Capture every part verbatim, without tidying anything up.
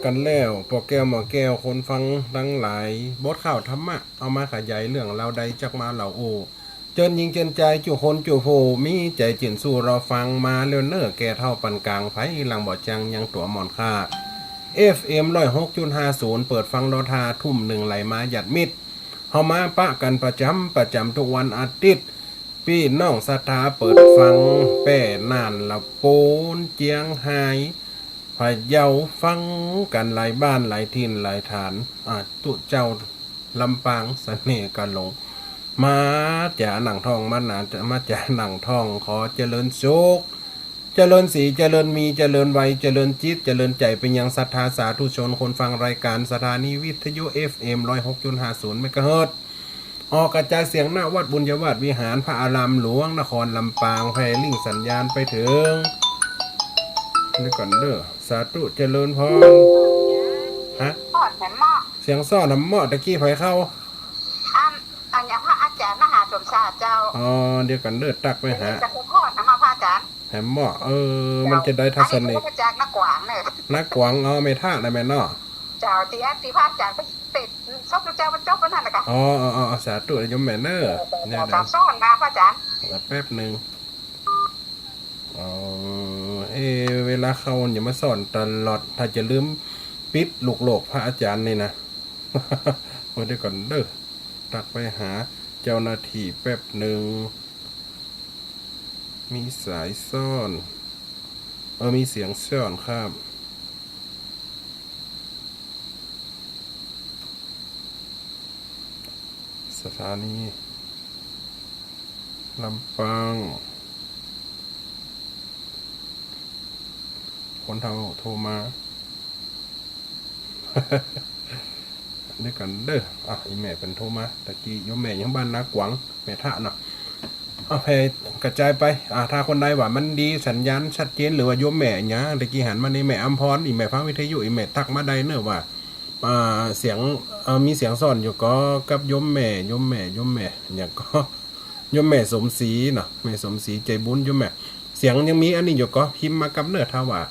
กันแล้ว ป้อแก้วหม้อแก้ว คนฟังตังหลาย บทข่าวธรรมะ เอามาขยายเรื่องราวใดจักมาเล่าอู้ เจิญญิงเจิญจาย จุคนจุผู้ มีใจ๋จื้นสู้รอฟังมาแล้วเน่อ แก่เฒ่าปานก๋าง ใผหลังบ่จั่งยังตั๋วหมอนค่า เอฟเอ็ม ร้อยหกจุดห้าศูนย์ เปิดฟังรอท่า ทุ่มนึ่งไหลมาญาติมิตร เฮามาปะกั๋นประจ๋ำประจ๋ำกู้วันอาทิตย์ ปี้น้องศรัทธาเปิดฟัง แป้ น่าน ละปูน เจียงฮาย พะเยา ฟังกั๋นหลายบ้านหลายถิ่นหลายฐาน อ่า ตุ๊เจ้า ลำปาง เสน่ห์กาหลง มาจ๋าหนังทอง มาหนา มาจ๋าหนังทอง ขอเจริญสุข เจริญสี เจริญมี เจริญวัย เจริญจิต เจริญใจ๋ ไปยังศรัทธาสาธุชน คนฟังรายก๋านสถานีวิทยุ เอฟเอ็ม ร้อยหกจุดห้าศูนย์ เมกะเฮิรตซ์ ออกกระจายเสียง ณ วัดบุญญาวาสวิหาร พระอารามหลวง นครลำปาง แผ่ริ่งสัญญาณไปเถิง นี่ก่อนเน่อ สาธุ เจริญพร ฮะ เสียงซ้อนแหมเมาะ ตะกี้ใผเข้า อัน อันอย่างพระอาจ๋ารย์มหาสมชาติเจ้า อ๋อ เดี๋ยวก่อนเน่อ ตั๊กไปหา เจริญพรนะมาพระอาจ๋ารย์ แหมเมาะ เออ เจ้า มันจะได้ทัศนีย อันนี้ก็มาจากน้ากวางเน่อ น้ากวาง อ๋อ แม่ทะนะแม่เนาะ เจ้า ตี้อันตี้พระอาจ๋ารย์ไปเตะชกเจ้า มันจบไปนั่นแหละกะ อ๋อ อ๋อ อ๋อ สาธุ โยมแม่เน่อ เจ้า เนี่ย เจ้า เดี๋ยว ซ้อนมาพระอาจ๋ารย์ แป๊บนึ่ง อ๋อ เอ๊ะ เวลาเข้าอย่ามาซ้อนตลอด ถ้าจะลืมปิดลูกโลกพระอาจ๋ารย์นี่นะ โอ้ เดี๋ยวก่อนเน่อ ตั๊กไปหาเจ้าหน้าตี้แป๊บนึ่ง มีสายซ้อน เออ มีเสียงซ้อนครับ สถานีลำปาง คนเฒ่าโทรมา เดี๋ยวก่อนเน่อ อ่ะ อีแม่เปิ้นโทรมา ตะกี้โยมแม่ยังบ้านน้ากวาง แม่ทะเนาะ เอาแผ่กระจายไป อ่า ถ้าคนใดว่ามันดี สัญญาณชัดเจน หรือว่าโยมแม่หยัง ตะกี้หันมานี่ แม่อำพร อีแม่ฟังวิทยุ อีแม่ตั๊กมาได้เน่อว่า อ่า เสียง เอ่อ มีเสียงซ้อนอยู่ก่อ กับโยมแม่ โยมแม่ โยมแม่ หยังก่อ โยมแม่สมศรีเนาะ แม่สมศรีใจบุญ โยมแม่ เสียงยังมีอันนี้อยู่ก่อ พิมพ์มากับเน่อ ถ้าว่า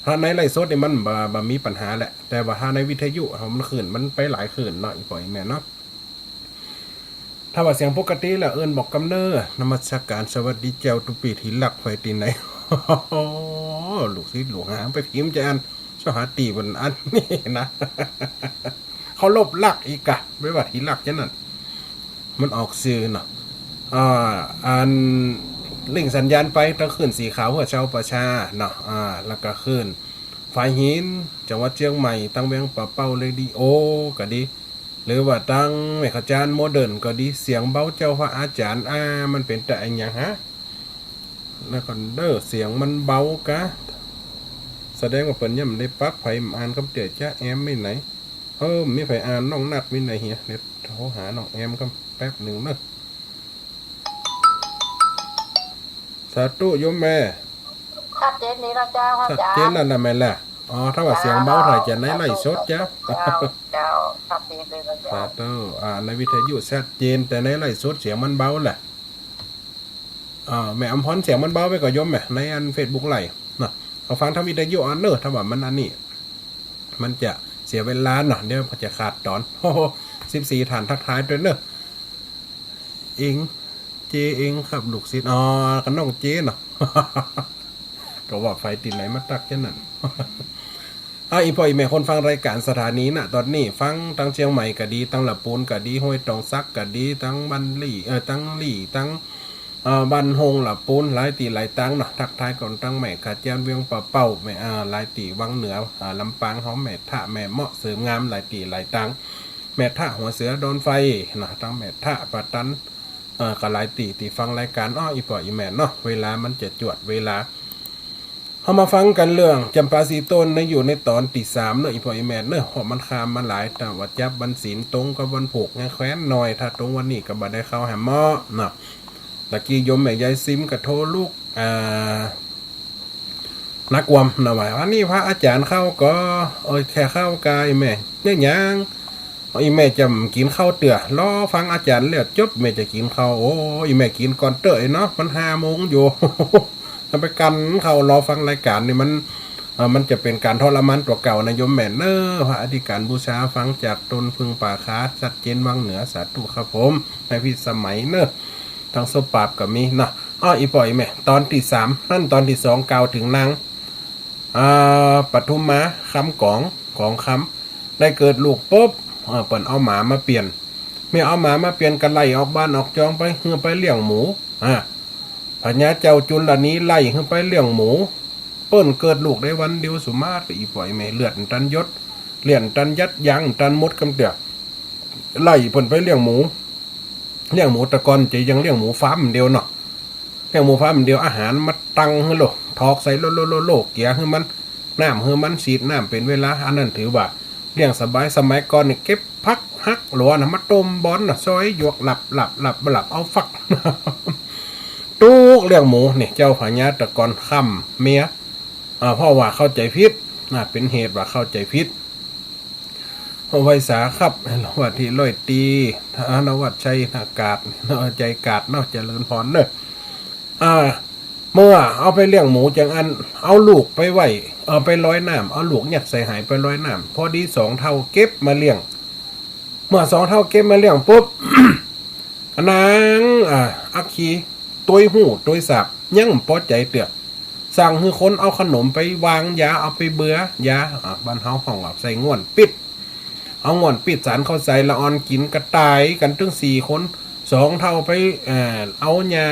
ถ้าในไลฟ์สดนี่มันบ่ บ่มีปัญหาแหละ แต่ว่าถ้าในวิทยุ มันคลื่น มันไปหลายคลื่นเนาะ อีพ่ออีแม่เนาะ ถ้าว่าเสียงปกติแล้วเอิ้นบอกกำเน่อ นมัสการ สวัสดีเจ้า ตุ๊ปี้ตี้ฮัก ไปตี้ไหน ลูกศิษย์ลูกหาไปพิมพ์จะอัน เจ้าหาตี้บนอันนี้นะ เคารพฮักอีกกะ บ่ว่าตี้ฮักจะนั่น มันออกซื่อเนาะ อ่า อันริ่งสัญญาณไปตังคลื่นสีขาว หัวเจ้าประชาเนาะ อ่า แล้วก็คลื่นฝายหิน จังหวัดเจียงใหม่ ตังเวียงป่าเป้าเรดิโอก็ดี หรือว่าตังแม่ขจารย์โมเดิร์นก็ดี เสียงเบาเจ้าพระอาจ๋ารย์ อ่า มันเป๋นตะอะหยังฮะ แล้วก็เน่อ เสียงมันเบากะ แสดงว่าเปิ้นยังบ่ได้ปรับ ใผอ่านกำเตื้อจ๊ะ แอมมีไหน เออ มีใผอ่าน น้องนัดมีไหนเหีย เดี๋ยวโทรหาน้องแอมก่อนแป๊บนึ่งเน่อ สาธุโยมแม่ ชัดเจนดีนะเจ้า ชัดเจนนั่นแหละแม่แหละ อ๋อ ถ้าว่าเสียงเบาถ่ายจะในไลฟ์สดจ้ะ เจ้า เจ้า ชัดเจนเลยนะเจ้า สาธุ อ่า ในวิทยุชัดเจน แต่ในไลฟ์สดเสียงมันเบาแหละ อ่า แม่อำพร เสียงมันเบาไปก่อโยมแม่ ในอันเฟซบุ๊กไลฟ์เนาะ เอาฟังทางวิทยุอันเน่อ ถ้าว่ามันอันนี้ มันจะเสียเวลาเนาะ เดี๋ยวมันจะขาดต๋อน โอ้โห สิบสี่ ท่านทักทายตวยเน่อ เอง เจเองครับ ลูกศิษย์ อ๋อ ก็น้องเจเนาะ ก็ว่าใผตี้ไหนมาตั๊กจะนั่น อ่า อีพ่ออีแม่คนฟังรายก๋านสถานีนะ ต๋อนนี้ฟังตังเจียงใหม่ก็ดี ตังละปูนก็ดี ห้วยตองสักก็ดี ตังบ้านลี่ เอ่อ ตังลี่ ตัง เอ่อ บ้านโฮงละปูน หลายตี้หลายตังเนาะ ทักทายก่อน ตังแม่ขจารย์เวียงป่าเป้า แม่ อ่า หลายตี้วังเหนือ อ่า ลำปางเฮา แม่ทะ แม่เมาะ เสริมงาม หลายตี้หลายตัง แม่ทะหัวเสือดอนไฟเนาะ ตังแม่ทะป่าตัน เอ่อ ก็หลายตี้ตี้ฟังรายก๋าน อ้อ อีพ่ออีแม่เนาะ เวลามันจะจวดเวลา เฮามาฟังกั๋นเรื่องจ๋ำปาสี่ต้นนะ อยู่ในต๋อนตี้สาม เนาะ อีพ่ออีแม่เนาะ เพราะมันข้ามมาหลาย แต่ว่าจับวันศีลตรงกับวันผูกไง แควนหน่อย ถ้าตรงวันนี้ก็บ่ได้เข้าแหมเมาะเนาะ ตะกี้โยมแม่ยายซิมก็โทรลุก อ่า นักกวมนะว่า วันนี้พระอาจ๋ารย์เข้าก่อ เออ แค่เข้ากายแม่ เนี่ยยัง อีแม่จ๋ำกิ๋นข้าวเตื้อ รอฟังอาจ๋ารย์แล้วจบ แม่จะกิ๋นข้าว โอ้ อีแม่กิ๋นก่อนเต๊อะเนาะ มันห้าโมงอยู่ จะไปกั๋นข้าวรอฟังรายก๋านนี่มัน อ มันจะเป๋นก๋านทรมานตั๋วเก่านะโยมแม่เน่อ พระอธิการบูชาฟังจากตน ผึ้งป่าคา ชัดเจนวังเหนือ สาธุครับผม ในพิสมัยเน่อ ตังสปาบก็มีเนาะ อ้อ อี่ป้ออี่แม่ ต๋อนตี้สาม หั้นต๋อนตี้สองกล่าวเถิงนาง อ่า ปทุมมา คำก๋อง ก๋องคำ ได้เกิดลูกปุ๊บ เอ่อ เปิ้นเอาหมามาเปลี่ยน เมื่อเอาหมามาเปลี่ยนก็ไล่ออกบ้านออกจองไป หื้อไปเลี้ยงหมู อ่า พญาเจ้าจุลนีไล่หื้อไปเลี้ยงหมู เปิ้นเกิดลูกได้วันเดียวสุมาตย์ อี่ป้ออี่แม่ เลือดตันหยด เลือดตันหยัด ยางตันหมดกำเตื้อ ไล่เปิ้นไปเลี้ยงหมู เลี้ยงหมูแต่ก่อนจะยังเลี้ยงหมูฟาร์มเดียวเนาะ เลี้ยงหมูฟาร์มเดียว อาหารมาตั้งหื้อโลด ถอกใส่โลดโลดโลดโลด เกลือหื้อมัน น้ำหื้อมัน ฉีดน้ำเป๋นเวลา อันนั้นถือว่าเลี้ยงสบาย สมัยก่อนนี่เก็บผักหักหลัวนะ มาต้มบอนนะ ซอยหยวก หลับหลับหลับหลับ เอาฟัก ตุ๊กเลี้ยงหมูนี่ เจ้าพญาแต่ก่อนค่ำเมีย อ่า เพราะว่าเข้าใจ๋ผิด อ่า เป๋นเหตุว่าเข้าใจ๋ผิด เอาไว้สาครับ ว่าตี้ร้อยตรี ธนวัชชัยนาคกาด เนาะ ใจกาดเนาะ เจริญพรเน่อ อ่า เมื่อเอาไปเลี้ยงหมูจังอั้น เอาลูกไปไว้ เอาไปลอยน้ำ เอาลูกยัดใส่หายไปลอยน้ำ พอดีสองเฒ่าเก็บมาเลี้ยง เมื่อสองเฒ่าเก็บมาเลี้ยงปุ๊บ นาง อ่า อัคคี ตวยฮู้ตวยสาบ ยังบ่ปอใจ๋เตื้อ สั่งหื้อคนเอาขนมไปวางยา เอาไปเบือยา อ่า บ้านเฮาฮ้องว่าใส่ง่วนปิ๊ด เอาง่วนปิ๊ดสานเข้าใส่ละอ่อนกิ๋น ก็ต๋ายกั๋นตึงสี่คน สองเฒ่าไป เอ่อ เอาหญ้า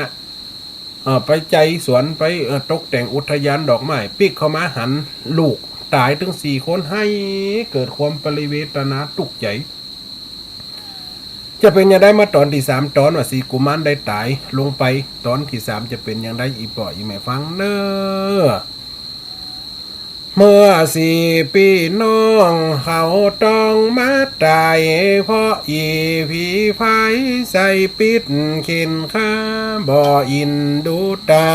เอ่อ ไปไจสวน ไป เอ่อ ตกแต่งอุทยานดอกไม้ ปิ๊กเข้ามาหันลูกต๋ายตึงสี่คน หื้อเกิดความปริเวทนาตุ๊กใจ๋ จะเป๋นจะไดมาต๋อนตี้สาม ต๋อนว่าสี่กุมารได้ต๋ายลงไป ต๋อนตี้สามจะเป๋นจะได อี่ป้ออี่แม่ฟังเน่อ เมื่อสี่ปี้น้องเขาต้องมาต๋าย เพราะอี่ผีพายใส่ปิ๊ดเข็ญฆ่า บ่อินดูต๋า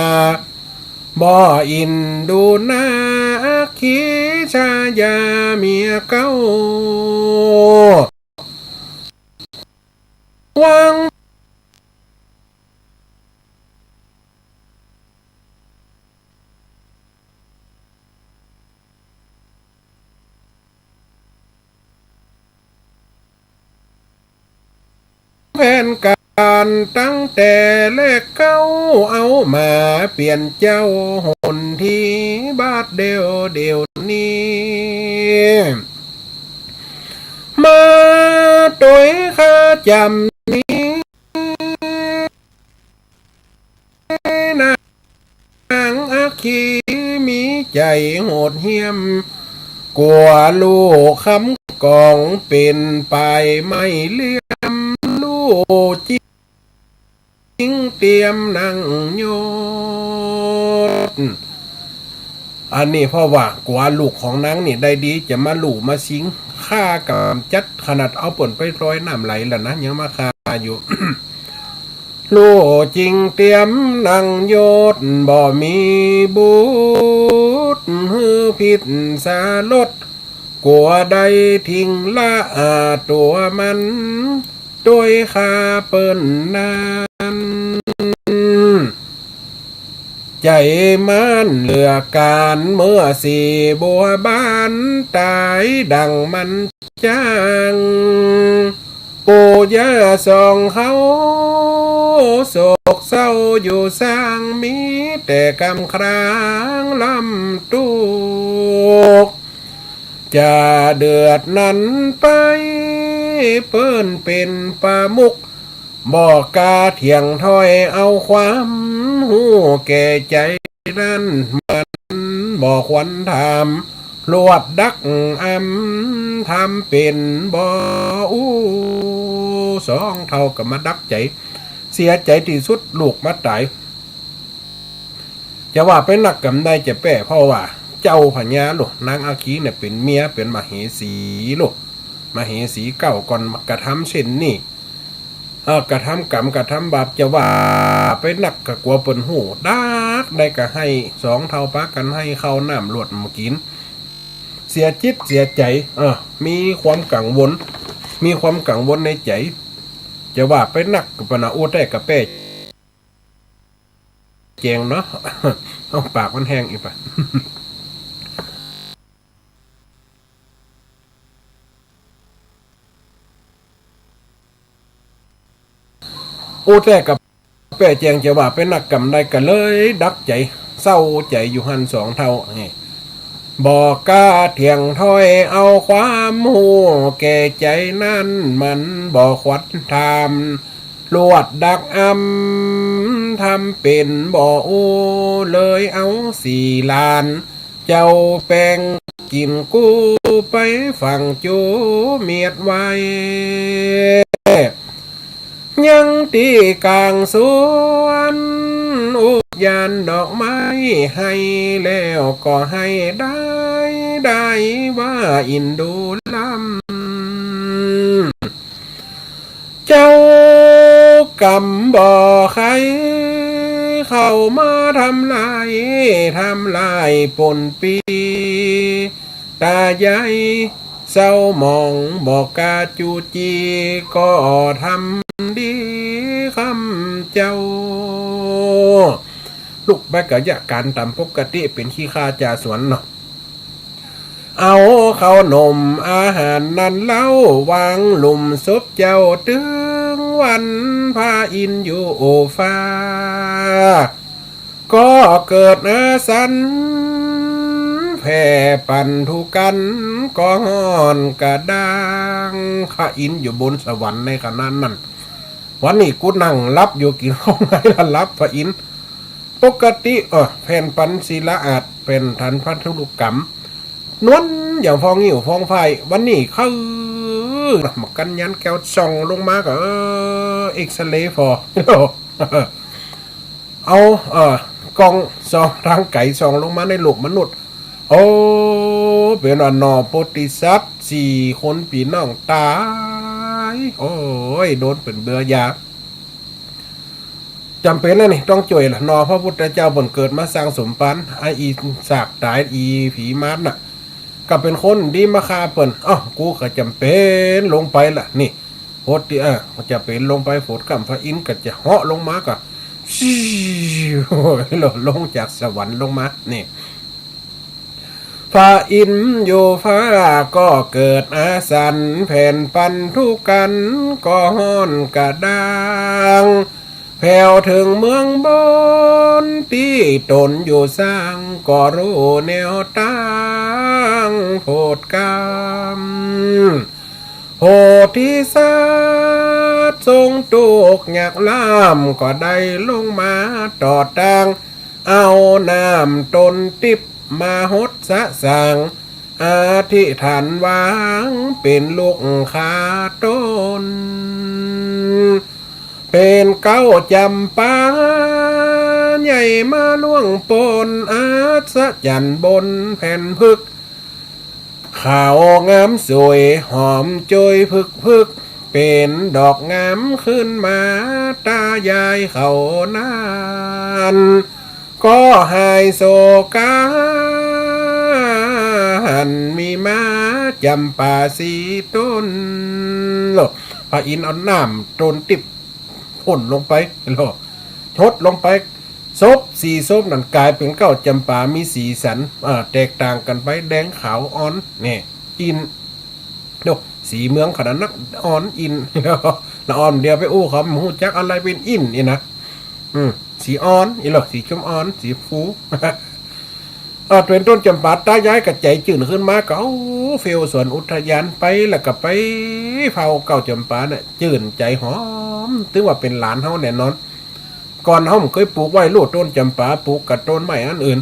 บ่อินดูหน้า อัคคีชายาเมียเก่า หวัง แผนก๋านตั้งแต่แรกเก๊า เอามาเปลี่ยนเจ้าหนทีบาดเดียวเดี๋ยวนี้ มาตวยข้าจ๋ำนี้ นางอัคคีมีใจ๋โหดเหี้ยม กั๋วลูกคำก๋องเป๋นปายไม้เหลี่ยม ลู่จิงเตียมนั่งโยด อันนี้เพราะว่ากั๋วลูกของนางนี่ได้ดี จะมาลู่มาชิงฆ่ากำจัด ขนาดเอาเปิ้นไปปล่อยน้ำไหลแล้วนะ ยังมาฆ่าอยู่ ลู่จิงเตียมนั่งโยด บ่มีบุตรหื้อผิดสลด กั๋วได้ทิ้งละอาตั๋วมัน ตวยฆ่าเปิ้นนั้น ใจ๋ม้านเหลือก๋าน เมื่อสี่บัวบานต๋ายดั่งมันจ้าง ปู่ย่าสองเขาโศกเศร้าอยู่สร้าง มีแต่กำครางลำตุ๊กข์ จะเดือดนั้นไป เปิ้นเป๋นประมุข บ่กล้าเถียงถ้อยเอาความ ฮู้แก่ใจ๋นั้นมันบ่ควรถาม ลวดดักอำทำเป๋นบ่อู้ สองเฒ่าก็มาดับใจ๋ เสียใจ๋ตี้สุด ลูกมาต๋าย จะว่าไปนักก็บ่ได้จะแป๊ เพราะว่าเจ้าพญาโลด นางอัคคีเนี่ยเป๋นเมีย เป๋นมเหสีโลด มเหสีเก๊าก่อนกระทำเช่นนี้ เอ่อ กระทำกรรมกระทำบาป จะว่าไปนักก็กั๋วเปิ้นฮู้ ดักได้ก็ไห้ สองเฒ่าปากั๋นไห้ข้าวน้ำลวดบ่กิ๋น เสียจิตเสียใจ๋ เออ มีความกังวล มีความกังวลในใจ๋ จะว่าไปนักก็ปะนะ โอ้ แต่ก็แป๊ แจ๋งเนาะ เอาปากมันแห้งอีกปะ อู้ แต่ก็แป๊แจ้งจะว่าเป๋นนักกำใด ก็เลยดักใจ๋ เศร้าใจ๋อยู่หั้นสองเฒ่า นี่ บ่กล้าเถียงถ้อยเอาความฮู้แก่ใจ๋นั้น มันบ่ขวัญถาม ลวดดักอำ ทำเป๋นบ่อู้ เลยเอาสี่หลาน เจ้าแปงกิ๋นกู้ ไปฝังจูเมียดไว้ ยังตี้ก๋างสวน อุทยานดอกไม้ ไห้แล้วก็ไห้ได้ ได้ว่าอินดูลำ เจ้ากำบ่ใค่เข้ามาทำลาย ทำลายปนปี้ ตายายเศร้าหมอง บ่กล้าจู้จี้ ก็ทำดีคำเจ้า ลุกไปก็เยียะก๋านต๋ามปกติ เป๋นขี้ข้าจ่าสวนเนาะ เอาข้าวหนมอาหารนั้นเล่า วางลุ่มศพเจ้า ตึงวันพระอินทร์อยู่ฟ้า ก็เกิดอาสัน แผ่ปันทุกั๋น ก็ฮ้อนกระด้าง พระอินทร์อยู่บนสวรรค์ในขณะนั้น วันนี้กูนั่งหลับอยู่ กิ๋นข้าวไงละหลับ พระอินทร์ ปกติ เออ แผ่นปันศิลาอาสน์ แผ่นปันพันธุกรรม นวลอย่างฟองงิ้วฟองฝ้าย วันนี้คือ มากั๋นยันแก้วส่องลงมาก็ เออ เอ็กซเรย์ฟอ เอา เออ กล้องส่องตางไก๋ส่องลงมาในโลกมนุษย์ โอ้ เป๋นว่าหน่อโพธิสัตว์สี่คนปี้น้องต๋าย โอ้ย โดนเป๋นเบื่อยา จ๋ำเป๋นนะนี่ ต้องจ้วยละ หน่อพระพุทธเจ้าเปิ้นเกิดมาสร้างสมภาร ไอ้อีสากต๋าย อีผีมารน่ะ ก็เป๋นคนดีมาฆ่าเปิ้น อ้าว กูก็จ๋ำเป๋นลงไปละ นี่ โพธิ เออ จ๋ำเป๋นลงไป โผดค่ำพระอินทร์ก็จะเหาะลงมาก็ ฟิว ลงจากสวรรค์ลงมา นี่ พระอินทร์อยู่ฟ้าก็เกิดอาสัน แผ่นปันทุกั๋นก็ฮ้อนกระด้าง แผ่วเถิงเมืองบนตี้ต๋นอยู่สร้าง ก็ฮู้แนวตางโผดค่ำ โพธิสัตว์ทรงตุ๊กข์ยากล้ำ ก็ได้ลงมาต่อตาง เอาน้ำต้นติ๊บมาหดสะสาง อธิษฐานวางเป๋นลูกข้าต๋น เป๋นเก๊าจ๋ำปาใหญ่มาล่วงป๊น อัศจรรย์บนแผ่นผึก ขาวงามสวยหอมโจยผึกๆ เป๋นดอกงามขึ้นมา ตายายเขานั้น ก็หายโศกา หันมีม้าจ๋ำปาสี่ต๋น พระอินทร์เอาน้ำต้นติ๊บพ่นลงไป หดลงไป ศพสี่ศพนั้นก๋ายเป๋นเก๊าจ๋ำปา มีสีสัน เอ่อ แตกต่างกั๋นไป แดงขาวอ่อน นี่ อินทร์ โอ้ สีเมืองขนาดนัก อ่อนอินทร์ ละอ่อนเดียวไปอู้เขา บ่ฮู้จักอะไรเป๋นอินทร์นี่นะ อืม สีอ่อน อีหลอ สีชมอ่อน สีฟู เอ่อ เป๋นต้นจ๋ำปา ตายายก็ใจ๋จื้นขึ้นมา ก็ โอ้ เที่ยวสวนอุทยานไป แล้วก็ไปเฝ้าเก๊าจ๋ำปาเนี่ย จื้นใจ๋หอม ตึงว่าเป๋นหลานเฮาแน่นอน ก่อนเฮาบ่เกยปลูกไว้ ลูกต้นจ๋ำปา ปลูกกับต้นไม้อันอื่น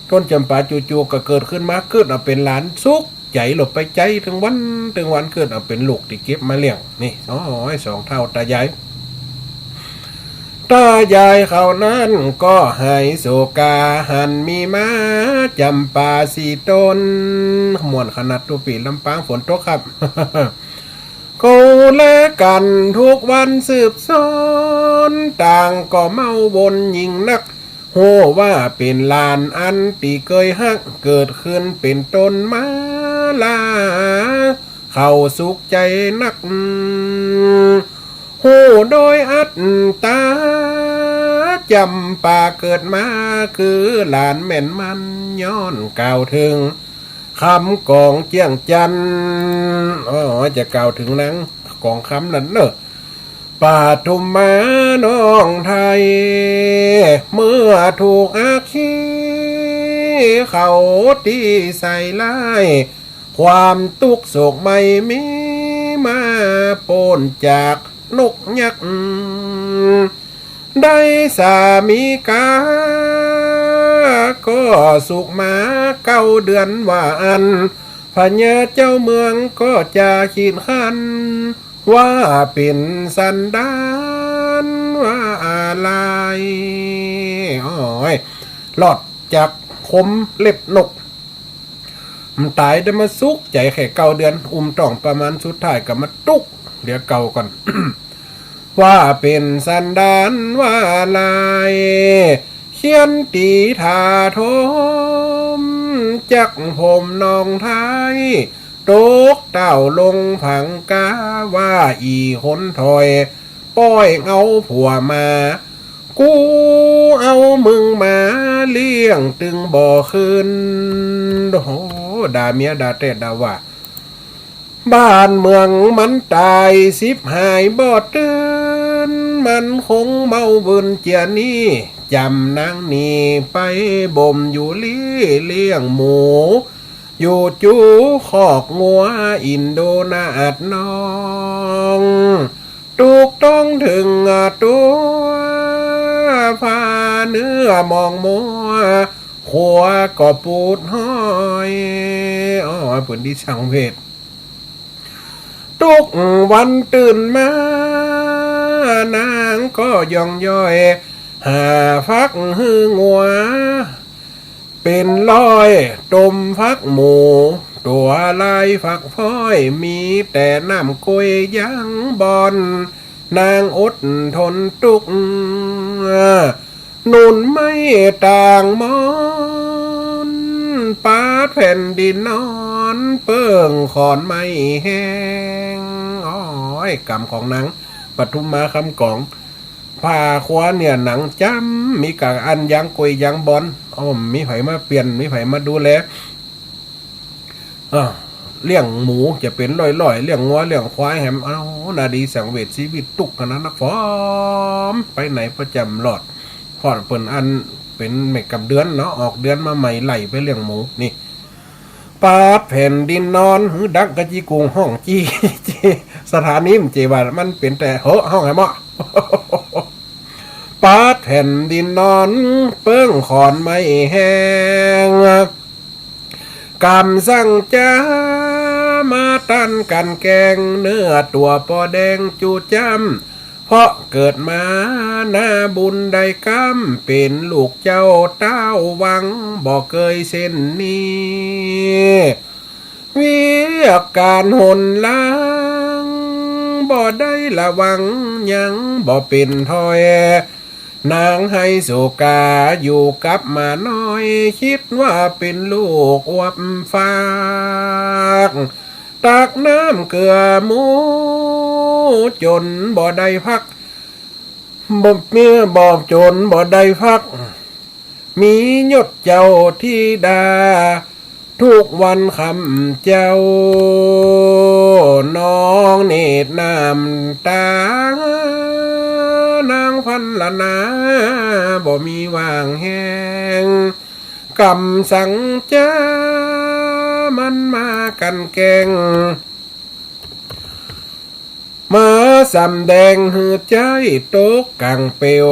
ต้นจ๋ำปาจู่ๆ ก็เกิดขึ้นมา กึ๊ดเอาเป๋นหลาน สุขใจ๋ หลบไปใจ๋ เถิงวัน เถิงวัน กึ๊ดเอาเป๋นลูกตี้เก็บมาเลี้ยง นี่ โอ้ย สองเฒ่าตายาย ตายายเขานั้นก็หายโศกา หันมีม้าจ๋ำปาสี่ต๋น ม่วนขนาด ตุ๊ปี้ลำปาง ฝนตกครับ คู่แลกั๋นทุกวันสืบสน ต่างก็เม้าวนยิ่งนัก ฮู้ว่าเป๋นหลานอันตี้เกยฮัก เกิดขึ้นเป๋นต้นมาลา เขาสุขใจ๋นัก ฮู้โดยอัตตา จ๋ำปาเกิดมาคือหลานแม่นมัน ย้อนกล่าวเถิง คำกองเจียงจันทน์ อ๋อ จะกล่าวเถิงนางกองคำนั้นเน่อ ปทุมมาน้องไทย เมื่อถูกอัคคีเขาตีใส่ร้าย ความตุ๊กข์โศกไม่มีมาป๊นจากนกยักษ์ ได้สามีกา ก็สุขมาเก้าเดือนว่าอั้น พญาเจ้าเมืองก็จะคิดคัน ว่าเป๋นสันดานว่าอะไร โอ้ย รอดจากคมเล็บนก มันต๋ายได้มาสุขใจ๋แค่เก้าเดือน อุ้มต๊องประมาณ สุดท้ายก็มาตุ๊กข์เหลือเก่าก่อน ว่าเป๋นสันดานว่าอะไร เคียนตี๋ถ่าโถม จักผมน้องไทย ตกเต้าลงผังกา ว่าอี่คนถอย ป้อยเอาผัวมา กูเอามึงมาเลี้ยงตึงบ่ขึ้น โอ้โห ด่าเมียด่าแต๊ด่าว่า บ้านเมืองมันต๋ายฉิบหายบ่ตื่น มันคงเมาวืนเจียนี้ จ๋ำนางนี่ไปบ่มอยู่ลี้เลี้ยงหมู อยู่จู๊คอกงัวอินโดนาอัดน้อง ตุ๊กต๊องเถิงตั๋ว ผ้าเนื้อหมองมัว หัวก็ปูดห้อย อ๋อ เปิ้นตี้สังเวช ตุ๊กวันตื่นมา นางก็ย่องย่อย หาฟักหื้องัว เป๋นร้อย ต้มฟักหมู ตั๋วลายฟักฟ้อย มีแต่น้ำกล้วยยังบ่อน นางอดทนตุ๊กข์ หนุนไม้ต่างมอน ปาดแผ่นดินนอน เปิ้งขอนไม้แห้ง โอ้ย กรรมของนางปทุมมาคำกอง ผ้าครัวเนื้อหนังจ๋ำ มีก้าอันยังกล้วยยังบ่อน อ้อ บ่มีใผมาเปลี่ยน บ่มีใผมาดูแล อ่า เลี้ยงหมูจะเป๋นร้อยๆ เลี้ยงงัวเลี้ยงควายแหม เอ้า นาดีสังเวช ชีวิตตุ๊กข์ขนาดนัก ฟอม ไปไหนประจ๋ำรอด พอดเปิ้นอันเป๋นแม่กำเดือนเนาะ ออกเดือนมาใหม่ไล่ไปเลี้ยงหมู นี่ ปาดแผ่นดินนอน หื้อดังกะจีกุงฮ้องจี จี สถานีมันเจว่ามันเป๋นแต่เหาะฮ้องแหมเนาะ ปาดแผ่นดินนอน เปิ้งขอนไม้แห้ง กำสั่งจามาต้านกั๋นแกล้ง เนื้อตั๋วปอแดงจู๋จ้ำ เพราะเกิดมาหน้าบุญได้กำ เป๋นลูกเจ้าต้าววัง บ่เกยเส้นนี้ เวียกก๋านหนหลัง บ่ได้ระวังยังบ่เป๋นถ้อย นางไฮโศกาอยู่กับหมาน้อย กึ๊ดว่าเป๋นลูกอวบฟาก ตักน้ำเกือหมู จ๋นบ่ได้พัก บ่ เมื่อบ่จ๋นบ่ได้พัก มียศเจ้าธิดา ทุกวันค่ำเจ้า น้องเนตรน้ำตา นางพรรณนา บ่มีหว่างแฮง กำสั่งจามันมากั๋นแกล้ง มาสำแดงหื้อใจ๊ตกก๋างเปว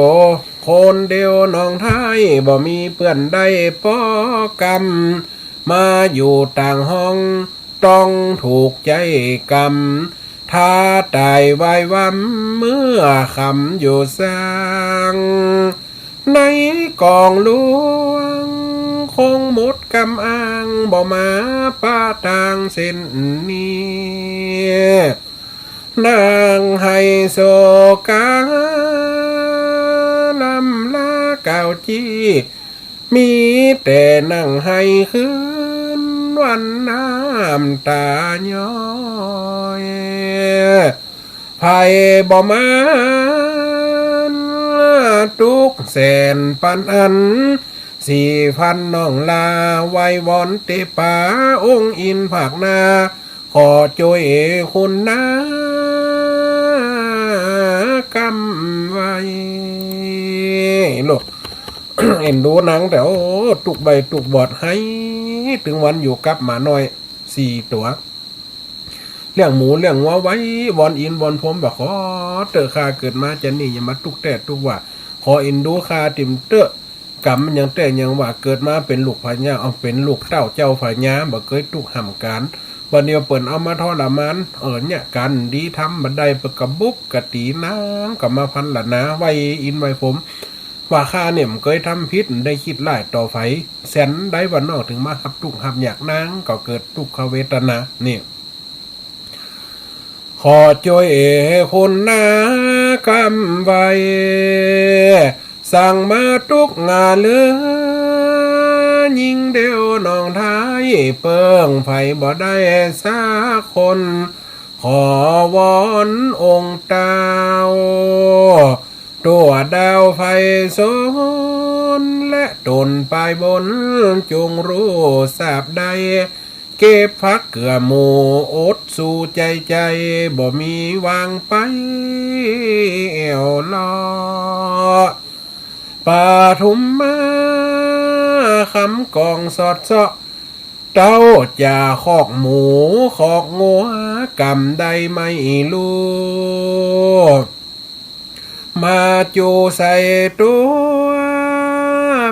คนเดียวน้องไทยบ่มีเปื้อนได้ปอกำ มาอยู่ต่างห้องต้องถูกใจ๊กำ ถ้าต๋ายวายวำเมื่อค่ำอยู่สร้าง ในกองหลวง คงหมดกำอ้างบ่มาปะตางเส้นนี้ นางไฮโศกา ลำลากล่าวจี้ มีแต่นั่งไห้คืนวันน้ำตาย้อย ไผบ่มานตุ๊กข์แสนปานอั้น สีฟันน้องลาไหว้วอนเตปาองค์อินภาคหน้า ขอจ้วยคุณนา เอ็นดูนางแต่ โอ้ ตุ๊กใบ้ตุ๊กบอด ไห้ตึงวันอยู่กับหมาน้อยสี่ตั๋ว เลี้ยงหมูเลี้ยงงัวไว้ วอนอินวอนพรหมว่า ขอเต๊อะ ข้าเกิดมาจาตินี้อย่ามาตุ๊กแต๊ตุ๊กว่า ขอเอ็นดูข้าติ่มเต๊อะ กรรมมันหยังแต๊หยังว่า เกิดมาเป๋นลูกพญา เอา เป๋นลูกเต้าเจ้าพญา บ่เกยตุ๊กห้ำก๋าน บ่าเดี่ยวเปิ้นเอามาทรมาน เออ เนี่ย ก๋านดีทำบ่ได้ เปิ้นก็บุบก็ตี๋ นางก็มาพรรณนาไหว้อินไหว้พรหม ว่าข้าเนี่ยบ่เกยทำผิด บ่ได้คิดร้ายต่อใผ แสนใดว่าน้องเถิงมาฮับตุ๊กฮับยาก นางก็เกิดตุ๊กขเวทนา นี่ ขอจ้วยคุณนากำไว้ สั่งมาตุ๊กหน้าเหลือ ยิ่งเดียวน้องไท้ เปิ้งใผบ่ได้สักคน ขอวอนองค์เต้า ตั๋วดาวไพศาล และต๋นปายบน จงฮู้ทราบได้ เก็บผักเกื้อหมู่ อดสู้ใจ๋ใจ๋ บ่มีวางไปแอ่วลอ ปทุมมา คำกลองสอดเซาะ เต้าจ๋า คอกหมูคอกงัว กำใดไม่ฮู้ มาจูใส่ตั๋ว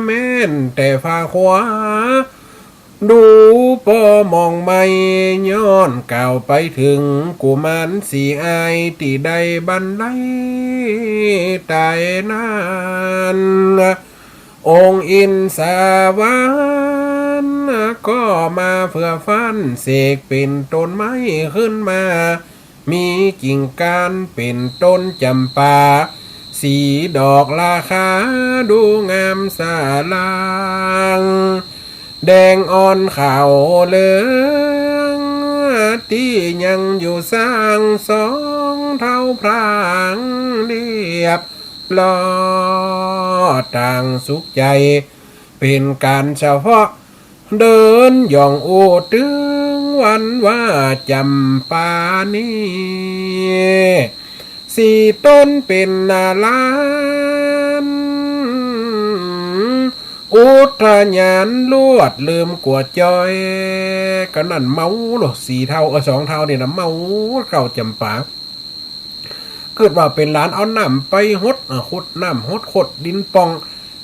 แม่นแต่ฝ่าขวา ดูปอมองไม่ ย้อนกล่าวไปเถิง กุมารสี่อ้าย ตี้ได้บันไลต๋ายนั้น องค์อินทร์สวรรค์ ก็มาเฟื่อฟั่น เสกเป๋นต้นไม้ขึ้นมา มีกิ่งก้านเป๋นต้นจ๋ำปา สีดอกราคาดูงามสะหลาง แดงอ่อนขาวเหลือง ตี้ยังอยู่สร้าง สองเฒ่าพรางเรียบ ลอต่างสุขใจ๋ เป๋นก๋านเฉพาะ เดินย่องอู้ตึงวันว่าจ๋ำปานี้ สี่ต้นเป๋นหน้าหลาน อุทยานลวดลืมกั๋วจ้อย ก็นั่นเมาโล สี่เฒ่า เออ สองเฒ่านี่นะ เมาเก้าจ๋ำปา กึ๊ดว่าเป๋นหลาน เอาน้ำไปหด เอ่อ ขุดน้ำหด ขดดินป่อง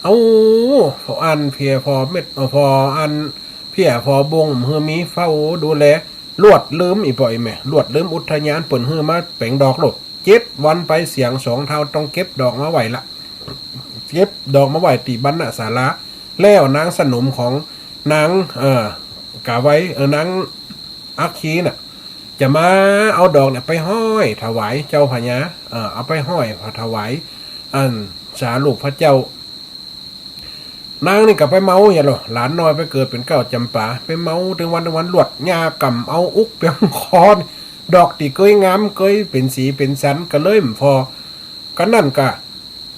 เอาอันเพียฟอเม็ด เอ่อ ฟออันเพียฟอบุ้ง หื้อมีเฝ้าดูแล ลวดลืม อี่ป้ออี่แม่ ลวดลืมอุทยาน เปิ้นหื้อมาแป๋งดอกโลด เจ็ดวันไปเสียง สองเฒ่าต้องเก็บดอกมาไหว้ละ เก็บดอกมาไหว้ตี้บรรณศาลา แล้วนางสนมของนาง เอ่อ ก๋าไว้ เอ่อ นางอัคคีน่ะ จะมาเอาดอกเนี่ยไปห้อยถวายเจ้าพญา เอ่อ เอาไปห้อยถวาย อันสารูปพระเจ้า นางนี่ก็ไปเมาเหียโล หลานน้อยไปเกิดเป๋นเก้าจ๋ำปา ไปเมาตึงวันตึงวัน ลวดยาก่ำเอาอุกเปียงคอ ดอกตี้เกยงามเกยเป๋นสีเป๋นสันก็เลยบ่ฟอ ก็นั่นก็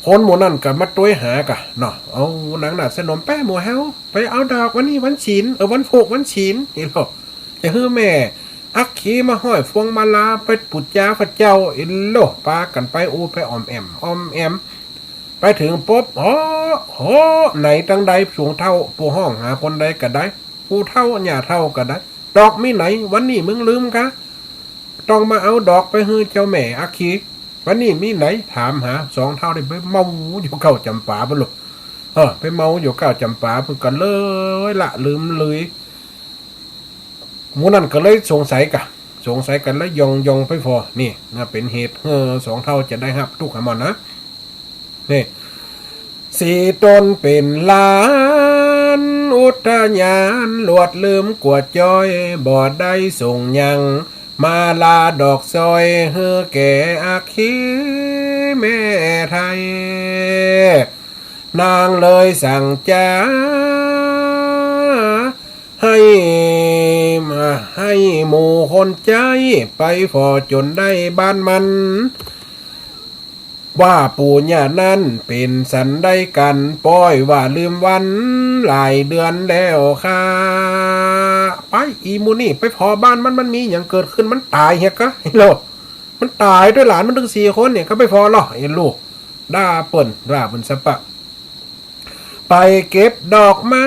คนหมู่นั้นก็มาตวยหากะเนาะ เอานางนาฏสนม ไปหมู่เฮา ไปเอาดอก วันนี้วันศีล เออ วันพูกวันศีล อี่โล จะหื้อแม่อัคคีมาห้อยพวงมาลา ไปปู๋จาพระเจ้า อี่โล ปากั๋นไปอู้ไปอ่อมแอ่ม อ่อมแอ่ม ไปเถิงปุ๊บ โห โห ไหนตังใด ผู้เฒ่า ผู้ฮ้องหาคนใดก็ได้ ผู้เฒ่า ย่าเฒ่าก็ได้ ดอกมีไหน วันนี้มึงลืมกา ต้องมาเอาดอกไปหื้อเจ้าแม่อัคคี วันนี้มีไหน ถามหา สองเฒ่าได้ไปเมาอยู่เก้าจ๋ำปาปุ้นโล เออ ไปเมาอยู่เก้าจ๋ำปาปุ้น ก็เลยละลืมเลย หมู่นั้นก็เลยสงสัยกะ สงสัยกั๋นแล้วย่องย่องไปฟอ นี่นะ เป๋นเหตุหื้อสองเฒ่าจะได้ฮับตุ๊กข์หาหม่อนนะ นี่ สี่ต้นเป๋นหลานอุทยาน ลวดลืมกั๋วจ้อย บ่ได้ส่งยัง มาลาดอกสร้อย หื้อแก่อัคคีแม่ไท้ นางเลยสั่งจ๋า หื้อ หื้อหมู่คนใจ๊ ไปฟอจ๋นได้บ้านมัน ว่าปู่ย่านั้นเป๋นสันใดกั๋น ป้อยว่าลืมวันหลายเดือนแล้วค่ะ ไป อี่หมู่นี่ไปฟอบ้านมัน มันมีหยังเกิดขึ้น มันต๋ายเหียกะ เฮโล มันต๋ายตวยหลานมันตึงสี่คนเนี่ย ก็ไปฟอลอ ไอ้ลูก ด่าเปิ้น ด่าเปิ้นสะปะ ไปเก็บดอกมา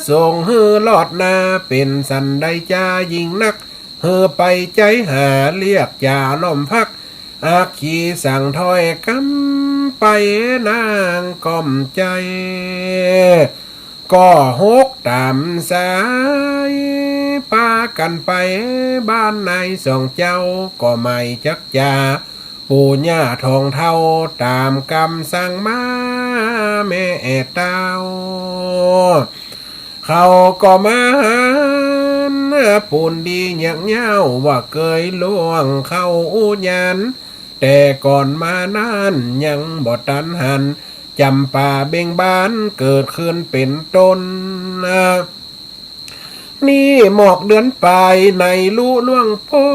ส่งหื้อลอดหน้า เป๋นสันใดจายิ่งนัก หื้อไปใจ๊หาเรียกจ๋าล้อมพัก อัคคีสั่งถ้อยกำไป นางก้อมใจ๋ ก็หกต๋ามสาย ปากั๋นไปบ้านนายสองเจ้า ก็ไม่จักจ๋า ปู่ย่าทองเฒ่าต๋ามกำสั่งมา แม่แอ่เต้า เขาก็มาหัน ปูนดีเยียะเย้า ว่าเกยล่วงเข้าอุญาณ แต่ก่อนมานั้นยังบ่ตันหัน จ๋ำปาเบ่งบานเกิดขึ้นเป๋นต้น นี่หมอกเดือนปายในลุล่วงป๊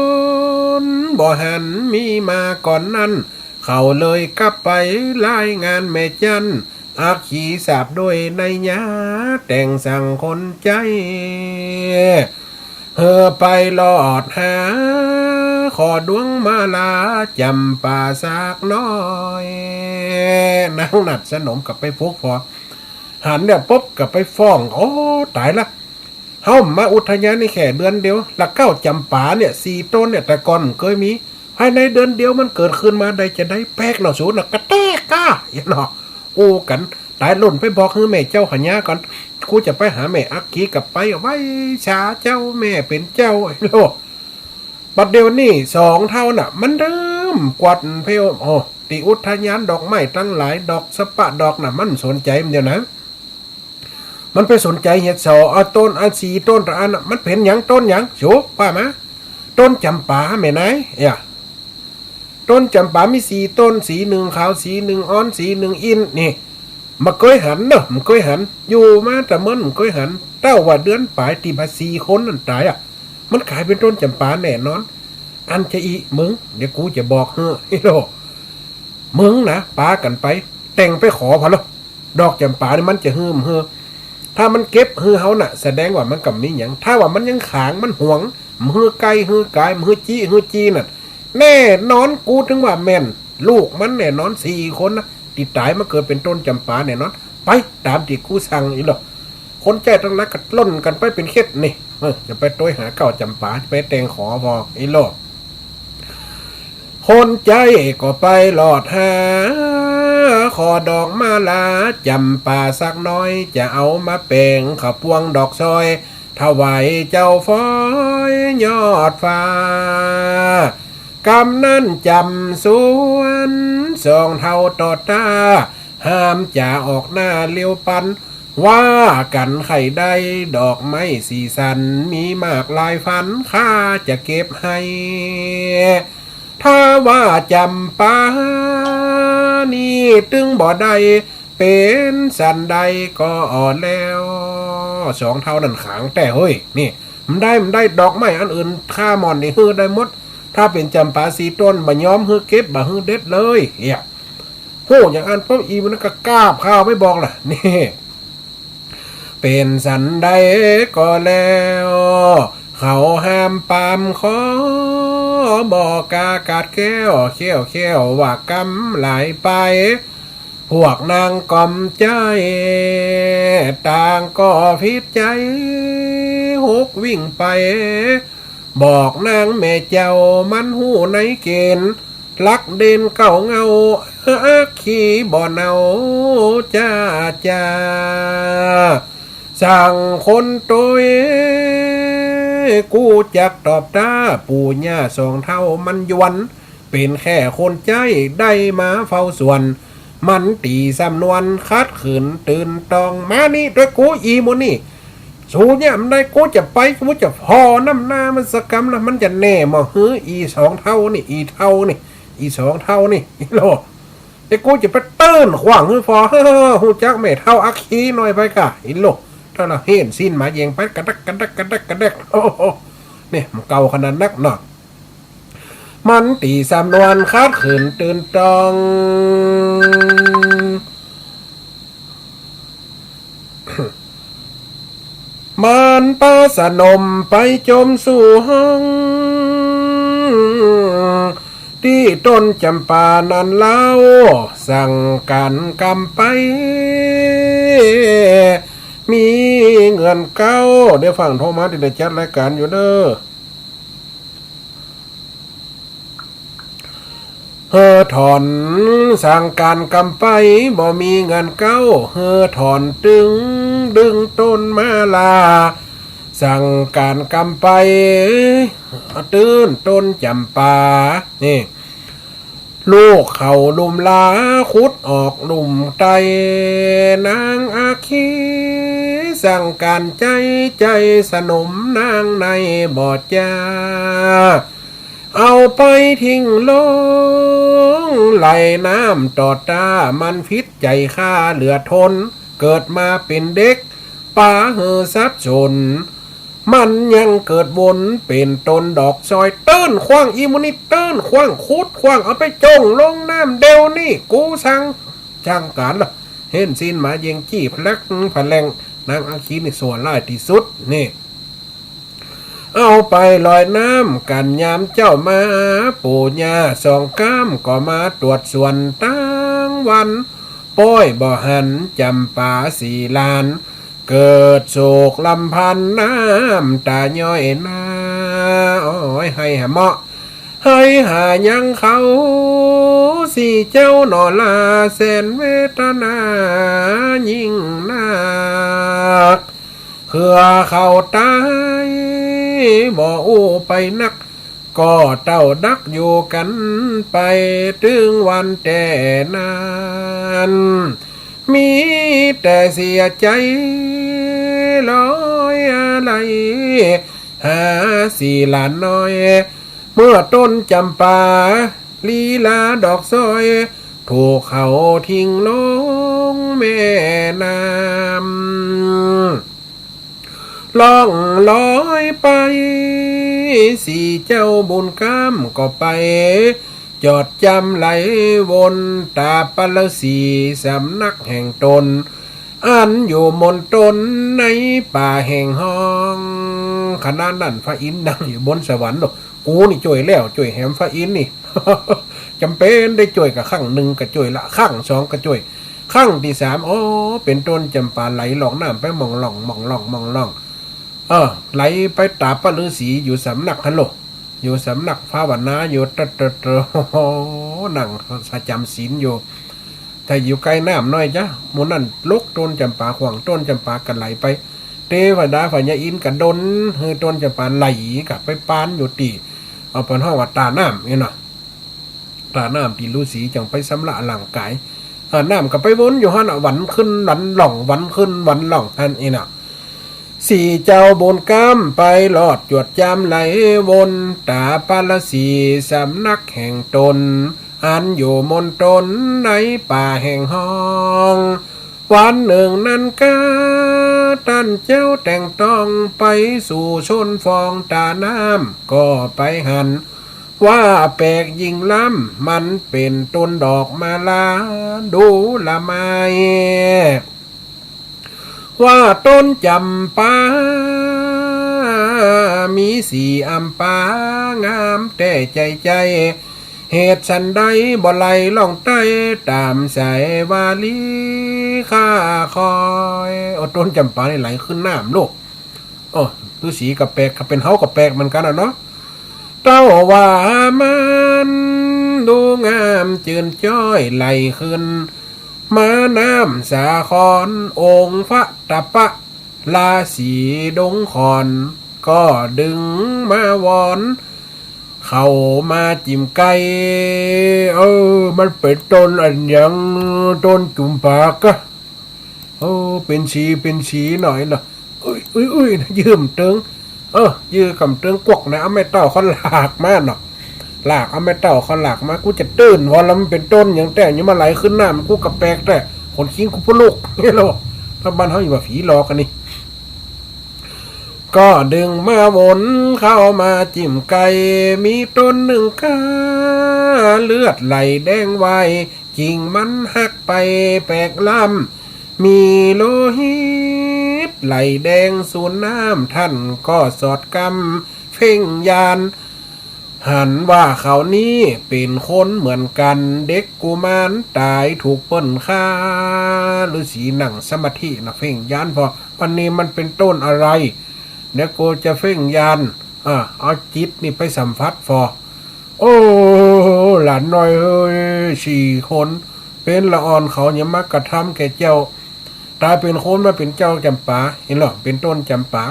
น บ่หันมีมาก่อนนั้น เขาเลยกลับไปรายงานแม่จั๊น อัคคีสาบด้วยนัยยะ แต่งสั่งคนใจ๊ หื้อไปลอดหา ขอดวงมาลา จ๋ำปาสักหน้อย นางหนัดสนมก็ไปปลุกผ่อ หันเนี่ยปุ๊บก็ไปฟ้อง โอ้ ต๋ายละ เฮามาอุทยานนี่แค่เดือนเดียว ละเก้าจ๋ำปาเนี่ยสี่ต้นเนี่ย แต่ก่อนบ่เกยมี ภายในเดือนเดียวมันเกิดขึ้นมาได้จาใด แปลกเนาะสูน่ะ กระแตกก้าเนาะ อู้กั๋น ต๋ายล่นไปบอกหื้อแม่เจ้าหญาก่อน กูจะไปหาแม่อัคคี ก็ไปไหว้สาเจ้าแม่เป๋นเจ้า ไอ้โลก บัดเดี๋ยวนี้สองเฒ่าน่ะ มันเริ่มกวาดเพล โอ้ ตี้อุทยานดอกไม้ตังหลาย ดอกสะปะดอกน่ะ มันสนใจ๋มันเดียวนะ มันไปสนใจ๋เหียดสอ เอาต้น อันสี่ต้นตะอันน่ะ มันเป๋นหยัง ต้นหยัง สูว่ามา ต้นจ๋ำปาแม่นาย เอ้ย ต้นจ๋ำปามีสี่ต้น สีนึ่งขาว สีนึ่งอ่อน สีนึ่งอินทร์ นี่ บ่เกยหันเนาะ บ่เกยหัน อยู่มาแต่เมินบ่เกยหัน เต้าว่าเดือนปายตี้บ่าสี่คนนั้นต๋ายอะ มันก๋ายเป๋นต้นจ๋ำปาแน่นอน อันจะอี้ มึง เดี๋ยวกูจะบอกหื้อ ไอ้โลก มึงนะ ปากั๋นไป แต่งไปขอผ่อเนาะ ดอกจ๋ำปานี่มันจะหื้อบ่หื้อ ถ้ามันเก็บหื้อเฮาน่ะ แสดงว่ามันก็บ่มีหยัง ถ้าว่ามันยังขาง มันหวง บ่หื้อใก้หื้อกาย บ่หื้อจี้หื้อจีนั่น แน่นอน กูถึงว่าแม่น ลูกมันแน่นอน สี่คนนะ ตี้ต๋ายมาเกิดเป๋นต้นจ๋ำปาแน่นอน ไปต๋ามตี้กูสั่ง ไอ้โลก คนใจ๊ตังหลายก็ล่นกั๋นไปเป๋นเข็ดนี่ เออ จะไปตวยหาเก้าจ๋ำปา จะไปแต่งขอผ่อ ไอ้โลก คนใจ๊ก็ไปลอดหา ขอดอกมาลาจ๋ำปาสักหน้อย จะเอามาแป๋งข้าวปวงดอกซอย ถวายเจ้าฟ้อยยอดฟ้า กำนั้นจ๋ำสวน สองเฒ่าต่อต้า ห้ามจ๋าออกหน้าเลี้ยวปัน ว่ากั๋นใค่ได้ดอกไม้สีสัน มีมากหลายพัน ข้าจะเก็บให้ ถ้าว่าจ๋ำปานี่ตึงบ่ได้ เป๋นสันใดก็อ่อนแล้ว สองเฒ่านั้นขางแต๊เฮ้ย นี่ บ่ได้ บ่ได้ ดอกไม้อันอื่นข้าหม่อนนี่หื้อได้หมด ถ้าเป๋นจ๋ำปาสี่ต้น บ่ยอมหื้อเก็บ บ่หื้อเด็ดเลย เหีย ฮู้อย่างอั้นปุ๊บ อี่หมู่นั้นก็กาบข้าวไปบอกล่ะ นี่ เป๋นสันใดก็แล้ว เขาห้ามปรามขอ บ่กล้ากัดแก้ว แค้วแค้วว่ากำหลายไป พวกนางก้อมใจ๋ ต่างก็ผิดใจ๋ หกวิ่งไป บอกนางแม่เจ้า มันฮู้ในเก๋ณฑ์ หลักเด่นเก้าเหง้า อัคคีบ่เนาจ้าจ้า สั่งคนตวย กูจักตอบต้า ปู่ย่าสองเฒ่ามันยวน เป๋นแค่คนใจ๊ได้มาเฝ้าสวน มันตี๋สำนวนขัดขืนตื่นตอง มานี่ตวยกู อี่หมู่นี่ สูเนี่ยบ่ได้ กูจะไป กูจะผ่อน้ำหน้ามันสักกำละ มันจะแน่บ่หื้อ อี่สองเฒ่านี่ อี่เฒ่านี่ อี่สองเฒ่านี่ ไอ้โลก แต่กูจะไปตื้นขว้างหื้อผ่อ ฮู้จักแม่เฒ่าอัคคีหน้อยไปก่า ไอ้โลก ถ้าละเห็นสิ้นมาแยงไปกระดักกระดักกระดักกระดัก โอ้โห เนี่ย มันเก่าขนาดนักเนาะ มันตี๋สำนวนขัดขืนตื่นตอง มันปาสนมไปจมสู่ห้อง ตี้ต้นจ๋ำปานั้นเล่า สั่งก๋านกำไป มีเงินเก๊า เดี๋ยวฟั่งโทรมาตี้ได้จัดรายก๋านอยู่เน่อ หื้อถอนสั่งก๋านกำไป บ่มีเงินเก๊า หื้อถอนตึง ดึงต้นมาลา สั่งก๋านกำไป ตื้นต้นจ๋ำปา นี่ ลูกเข้าลุ่มลา ขุดออกลุ่มไต้ นางอัคคี สั่งก๋านใจ๊ ใจ๊สนมนางในบ่จ้า เอาไปทิ้งลง ไหลน้ำต่อต้า มันผิดใจ๋ข้าเหลือทน เกิดมาเป๋นเด็ก ป๋าหื้อสับสน มันยังเกิดวนเป๋นต้นดอกซอย ตื้นขว้าง อี่หมู่นี้ตื้นขว้าง ขุดขว้าง เอาไปจ้งลงน้ำเดี๋ยวนี้ กูสั่ง จ้างก๋านละ เห็นสิ้นมาเย็งจี้พลักพะแลง นางอัคคีนี่สั่วร้ายตี้สุด นี่ เอาไปลอยน้ำกั๋นยามเจ๊ามา ปู่ย่าสองก้ำก็มาตรวจสวนตังวัน ป้อยบ่หันจ๋ำปาสีหลาน เกิดโศกรำพันน้ำต๋าย้อยนา โอ้ย ไห้หาเมาะ ไห้หายังเขา สี่เจ้าหนอลา แสนเวทนายิ่งนัก เผื่อเขาต๋าย บ่อู้ไปนัก ก็เต้าดักอยู่กั๋นไป ตึงวันแต๊นั้น มีแต่เสียใจ๋ ลอยอาลัย หาสี่หลานน้อย เมื่อต้นจ๋ำปา ลีลาดอกซอย ถูกเขาทิ้งลงแม่น้ำ ล่องลอยไป สี่เจ้าบุญกล้ำก็ไป จอดจ๋ำไหลวน ต๋าปะฤๅษีสำนักแห่งตน อันอยู่มณฑลในป่าแห่งฮ้อง ขณะนั้นพระอินทร์นั่งอยู่บนสวรรค์เนาะ กูนี่จ้วยแล้วจ้วยแหมพระอินทร์นี่ จ๋ำเป๋นได้จ้วยกาครั้งนึ่งก็จ้วยละ ครั้งสองก็จ้วย ครั้งตี้สาม โอ้ เป๋นต้นจ๋ำปาไหลล่องน้ำไปหม่องล่อง หม่องล่อง หม่องล่อง เออ ไหลไปต๋าปะฤๅษีอยู่สำนักหั้นโล อยู่สำนักภาวนาอยู่ เตอะเตอะเตอะ โอ้โห นั่งประจ๋ำศีลอยู่ แต่อยู่ใก้น้ำน้อยจ๊ะ หมู่นั้นลกต้นจ๋ำปาขว้าง ต้นจ๋ำปาก็ไหลไป เตวดาพญาอินทร์ก็ดลหื้อต้นจ๋ำปาไหลก็ไปปานอยู่ตี้ เอาเปิ้นฮ้องว่าต๋าน้ำนี่เนาะ ต๋าน้ำตี้ฤๅษีจั่งไปสำระร่างก๋าย เออ น้ำก็ไปวนอยู่หั้นน่ะ วันขึ้นวันล่อง วันขึ้นวันล่องหั้นนี่เนาะ สี่เจ้าบุญกล้ำไปลอดจวดจ๋ำไหลวน ต๋าปะฤๅษีสำนักแห่งตน อันอยู่มณฑลในป่าแห่งฮ้อง วันนึ่งนั้นก้า ต้านเจ้าแต่งต้องไปสู่ชนฟองต๋าน้ำ ก็ไปหัน ว่าแปลกยิ่งล้ำ มันเป๋นต้นดอกมาลา ดูละไม ว่าต้นจ๋ำปา มีสีอำปางามแต๊ใจ๋ใจ๋ เหตุสันใดบ่ไหลล่องไต้ ต๋ามสายวาลีข้าคอย โอ้ ต้นจ๋ำปานี่ไหลขึ้นน้ำลูก โอ้ ฤๅษีก็แปลก ถ้าเป๋นเฮาก็แปลกเหมือนกั๋นน่ะเนาะ เต้าว่ามันดูงามจืนจ้อยไหลขึ้น มาน้ำสาคร องค์พระตะปะราศีดงขอน ก็ดึงมาวอน เข้ามาจิ่มใก้ เออ มันเป๋นต้นอันหยัง ต้นจ๋ำปากะ เออ เป๋นสี เป๋นสีหน้อยเนาะ อุ้ย อุ้ย อุ้ย ยื้อเถิง เออ ยื้อก่ำเถิงกวักนะ เอาแม่เต้าเขาหลากมาเนาะ หลาก เอาแม่เต้าเขาหลากมา กูจะตื้นว่าแล้วมันเป๋นต้นหยังแต๊ ยังมาไหลขึ้นน้ำ กูก็แปลกแต๊ ขนคิงกูปะลุก นี่แหละ ถ้าบ้านเฮาอยู่ว่าผีหลอกอันนี้ ก็ดึงมาวนเข้ามาจิ่มใก้ มีต้นนึ่งก้า เลือดไหลแดงไว กิ่งมันหักไปแปลกล้ำ มีโลหิตไหลแดงสูนน้ำ ท่านก็สอดกำเพ่งญาณ หันว่าเขานี้เป๋นคนเหมือนกั๋น เด็กกุมารต๋ายถูกเปิ้นฆ่า ฤๅษีนั่งสมาธินะ เพ่งญาณผ่อ อันนี้มันเป๋นต้นอะไร เดี๋ยวกูจะเพ่งญาณ อ่า เอาจิตนี่ไปสัมผัสผ่อ โอ้ หลานน้อยเอ้ย สี่คน เป๋นละอ่อนเขายังมากระทำแก่เจ้า ต๋ายเป๋นคนมาเป๋นเจ้าจ๋ำปา หันก่อ เป๋นต้นจ๋ำปา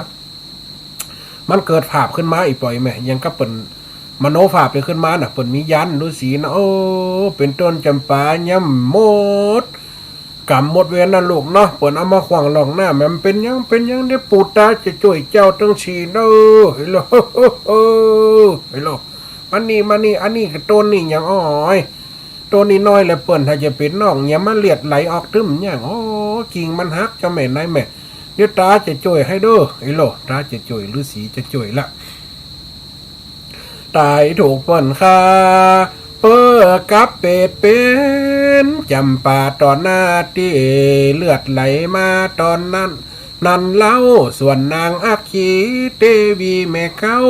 มันเกิดภาพขึ้นมาอีกป่อยแม่ ยังกับเปิ้นมโนภาพไปขึ้นมาน่ะ เปิ้นมีญาณฤๅษีนะ โอ้ เป๋นต้นจ๋ำปา ย่ำหมดก๋รรมหมดเวรนะลูกเนาะ เปิ้นเอามาขว้างล่องหน้า มันเป๋นหยัง เป๋นหยัง เดี๋ยวปู่ต๋าจะจ้วยเจ้าตังสี่เน้อ เฮ้ยโล เฮ้ยโล มานี่ มานี่ อันนี้ก็ต้นนี่หยัง อ้อย ต้นนี้น้อยแหละ เปิ้นถ้าจะเป๋นน้อง อย่ามาเลียดไหลออกตึ้มหยัง โอ้ กิ่งมันหัก เจ้าแม่นายแม่ เดี๋ยวต๋าจะจ้วยหื้อเน้อ ไอ้โล ต๋าจะจ้วย ฤๅษีจะจ้วยละ ต๋ายถูกเปิ้นฆ่า เปิ้นกับเปรตเป๋นจ๋ำปาต่อหน้าตี้ เลือดไหลมาต๋อนนั้น นั้นเล่า ส่วนนางอัคคีเตวีแม่เก๊า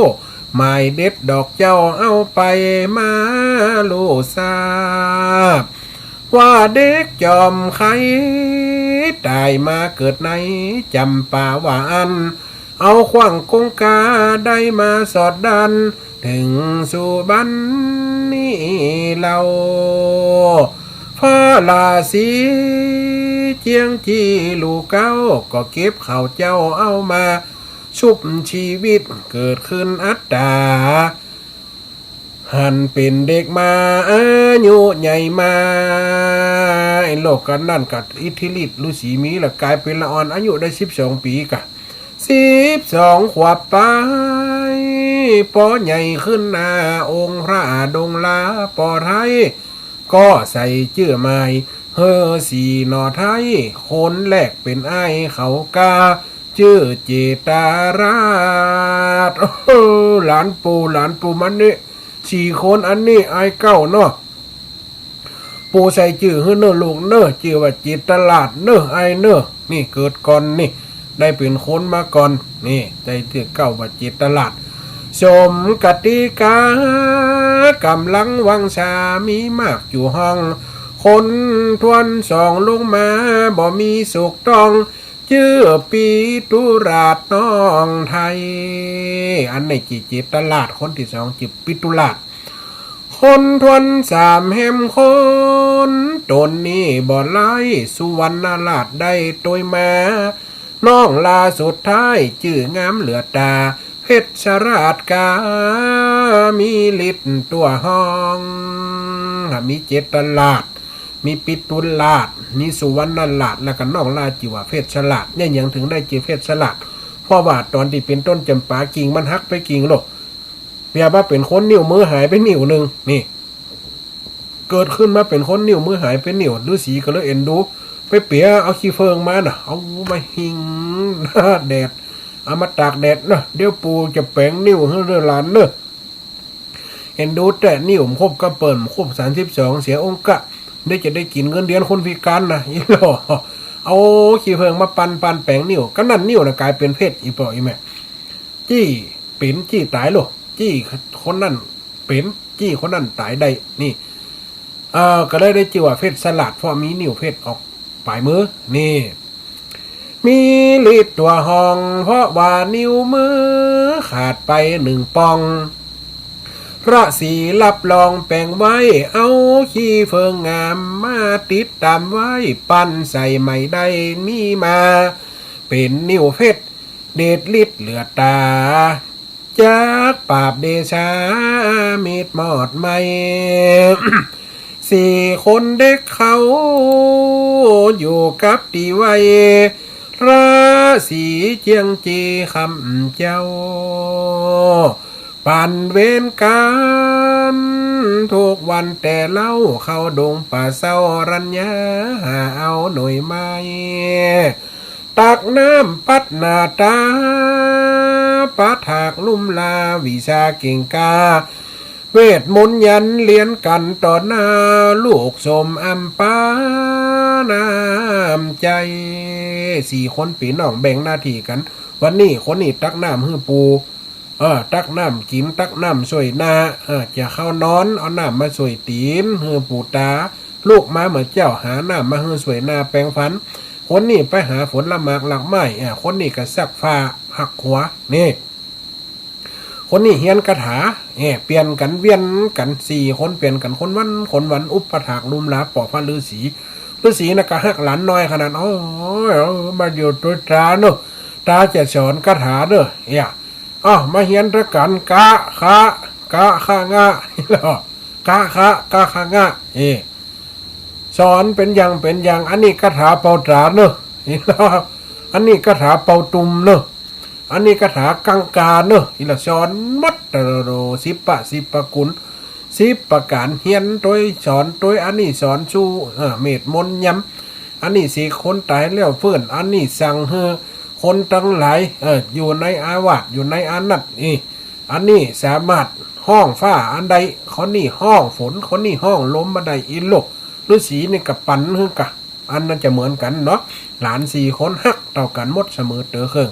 หมายเด็ดดอกเจ้าเอาไปมารู้ทราบ ว่าเด็กจอมไข้ต๋ายมาเกิดในจ๋ำปาว่าอั้น เอาขว้างกงกาได้มาสอดดัน เถิงสุบั้นนี้เล่า พระราศีเจียงจีหลู่เก๊า ก็เก็บเขาเจ้าเอามา ชุบชีวิตเกิดขึ้นอัตตา หันเป๋นเด็กมาอายุใหญ่มา ไอ้โลกกันนั่นกับอิทธิฤทธิ์ฤๅษีมีละ ก๋ายเป๋นละอ่อนอายุได้สิบสองปี๋ก่ะ สิบสองขวบไป ปอใหญ่ขึ้นนา องค์พระดงลาปอไทย ก็ใส่จื้อใหม่หื้อสีหน่อไทย คนแรกเป๋นอ้ายเขากา จื้อเจตราช โอ้ หลานปู่ หลานปู่มานี่ สี่คนอันนี้อ้ายเก๊าเนาะ ปู่ใส่จื้อหื้อเน้อลูกเน้อ จื้อว่าเจตราชเน้อ อ้ายเน้อ นี่เกิดก่อนนี่ ได้เป๋นคนมาก่อน นี่ ใส่จื้อเก๊าว่าเจตราช สมกติกา ก๋ำลังวังชามีมากอยู่ห้อง คนถ้วนสองลงมาบ่มีสุขต้อง จื้อปิตุราชน้องไทย อันนี้จื้อเจตราช คนตี้สองจื้อปิตุราช คนถ้วนสามแหมคน ต๋นนี้บ่ไร้ สุวรรณราชได้ตวยมา น้องลาสุดท้าย จื้องามเหลือต๋า เพชรราชกา มีฤทธิ์ตั๋วห้อง มีเจตราช มีปิตุราช มีสุวรรณราช แล้วก็น้องลาจื้อว่าเพชรราช เนี่ยหยังเถิงได้จื้อเพชรราช เพราะว่าต๋อนตี้เป๋นต้นจ๋ำปา กิ่งมันหักไปกิ่งโลก เปียบว่าเป๋นคน นิ้วมือหายไปนิ้วนึ่ง นี่ เกิดขึ้นมาเป๋นคน นิ้วมือหายไปนิ้ว ฤๅษีก็เลยเอ็นดู ไปเปียเอาขี้เผิ้งมาน่ะ เอามาหิ้งหน้าแดด เอามาตากแดดนะ เดี๋ยวปู่จะแป๋งนิ้วหื้อเน้อหลานเน้อ เอ็นดูแต๊ นิ้วบ่ครบกับเปิ้น บ่ครบสามสิบสอง เสียองค์กะ เดี๋ยวจะได้กิ๋นเงินเดือนคนพิก๋านนะ อีหล่อ เอาขี้เผิ้งมาปั่น ปั่นแป๋งนิ้ว ก็นั้นนิ้วน่ะก๋ายเป๋นเพชร อีป่ออีแม่ จี้เป๋น จี้ต๋ายโลก จี้คนนั้นเป๋น จี้คนนั้นต๋ายได้ นี่ เอ่อ ก็เลยได้จื้อว่าเพชรราช เพราะมีนิ้วเพชรออกป๋ายมือ นี่ มีฤทธิ์ตั๋วห้อง เพราะว่านิ้วมือขาดไปนึ่งป่อง พระศรีรับรองแป๋งไว้ เอาขี้เผิ้งงามมาติดต๋ามไว้ ปั่นใส่ใหม่ได้มีมา เป๋นนิ้วเพชร เดชฤทธิ์เหลือต๋า จักปราบเดชามิตรมอดไหม้ สี่คนเด็กเขาอยู่กับตี้ไว้ ราศีเจียงจีคำเจ้า ปั่นเวรกั๋นทุกวันแต่เล่า เข้าดงป่าเศร้ารัญญา หาเอาหน่วยไม้ ตักน้ำปัดหน้าต๋า ปัดหากลุ่มลาวิชาเก่งกล้า เวทมนต์ยันเรียนกั๋นต่อหน้า ลูกสมอำปาน้ำใจ สี่คนปี้น้องแบ่งหน้าตี้กั๋น วันนี้คนนี้ตักน้ำหื้อปู่ เออ ตักน้ำกิ๋น ตักน้ำส่วยหน้า เออ จะเข้านอน เอาน้ำมาส่วยตี๋น หื้อปู่ต๋า ลุกมาเมื่อเจ๊า หาน้ำมาหื้อส่วยหน้าแปรงฟัน คนนี้ไปหาผลหมากหลากไม้ เออ คนนี้ก็ซักผ้าหักขัว นี่ คนนี้เฮียนคาถา เออ เปลี่ยนกั๋น เวียนกั๋น สี่คนเปลี่ยนกั๋น คนวัน คนวัน อุปถากลุมลาป้อพระฤๅษี ฤๅษีน่ะก็ฮักหลานน้อยขนาด โอ้ย มาอยู่ตวยต๋าเนาะ ต๋าจะสอนคาถาเนาะ เอ้ย อ้าว มาเฮียนตวยกั๋น กะ คะ กะ คะ งะ กะ คะ กะ คะ งะ เอ้ย สอนเป๋นอย่างเป๋นอย่าง อันนี้คาถาเป่าต๋าเนาะ อันนี้คาถาเป่าตุ่มเนาะ อันนี้คาถากังกาเนาะ อีหละสอนหมด โต สิบปะ สิบประกุ๋น สิบประก๋าน เฮียนตวยสอนตวย อันนี้สอนสู้ เออ เมตมนต์ยำ อันนี้เสกคนต๋ายแล้วฟื้น อันนี้สั่งหื้อคนตังหลาย เออ อยู่ในอาวาส อยู่ในอานัต นี่ อันนี้สามารถฮ้องฟ้าอันใด คนนี้ฮ้องฝน คนนี้ฮ้องลมอันใด อีหลูกฤๅษีนี่ก็ปั๋นหื้อกะ อันนั้นจะเหมือนกั๋นเนาะ หลานสี่คนฮักเต้ากั๋นหมดเสมอเต๋อเคิง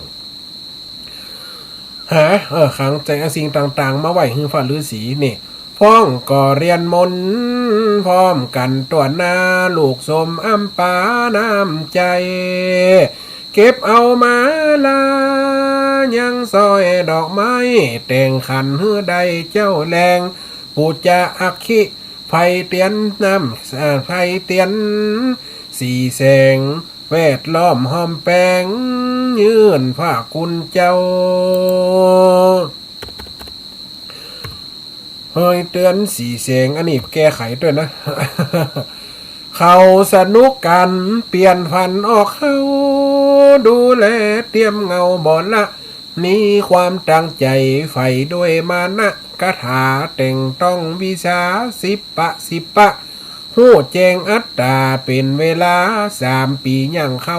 หา เออ ขังแสงสิ่งต่างๆ มาไว้หื้อพระฤๅษีนี่ พ่องก็เฮียนมนต์พร้อมกั๋นตั๋วหน้า ลูกสมอำปาน้ำใจ๋ เก็บเอามาลา ยังสร้อยดอกไม้ แต่งขันหื้อได้เจ้าแลง ปู๋จาอักขิ ไฟเตียนน้ำ เอ่อ ไฟเตียน สี่แสง แวดล้อมห้อมแปง ยื่นพระคุณเจ้า ไฟเตียนสี่แสง อันนี้แก้ไขตวยนะ เขาสนุกกั๋น เปลี่ยนผันออกเข้า ดูแลเตียมเงาบ่ละ มีความตั้งใจ๋ใฝ่ด้วยมานะ คาถาแต่งต้องวิชา สิบปะ สิบปะ ฮู้แจ้งอัตต๋า เป๋นเวลาสามปี๋ ยังเข้า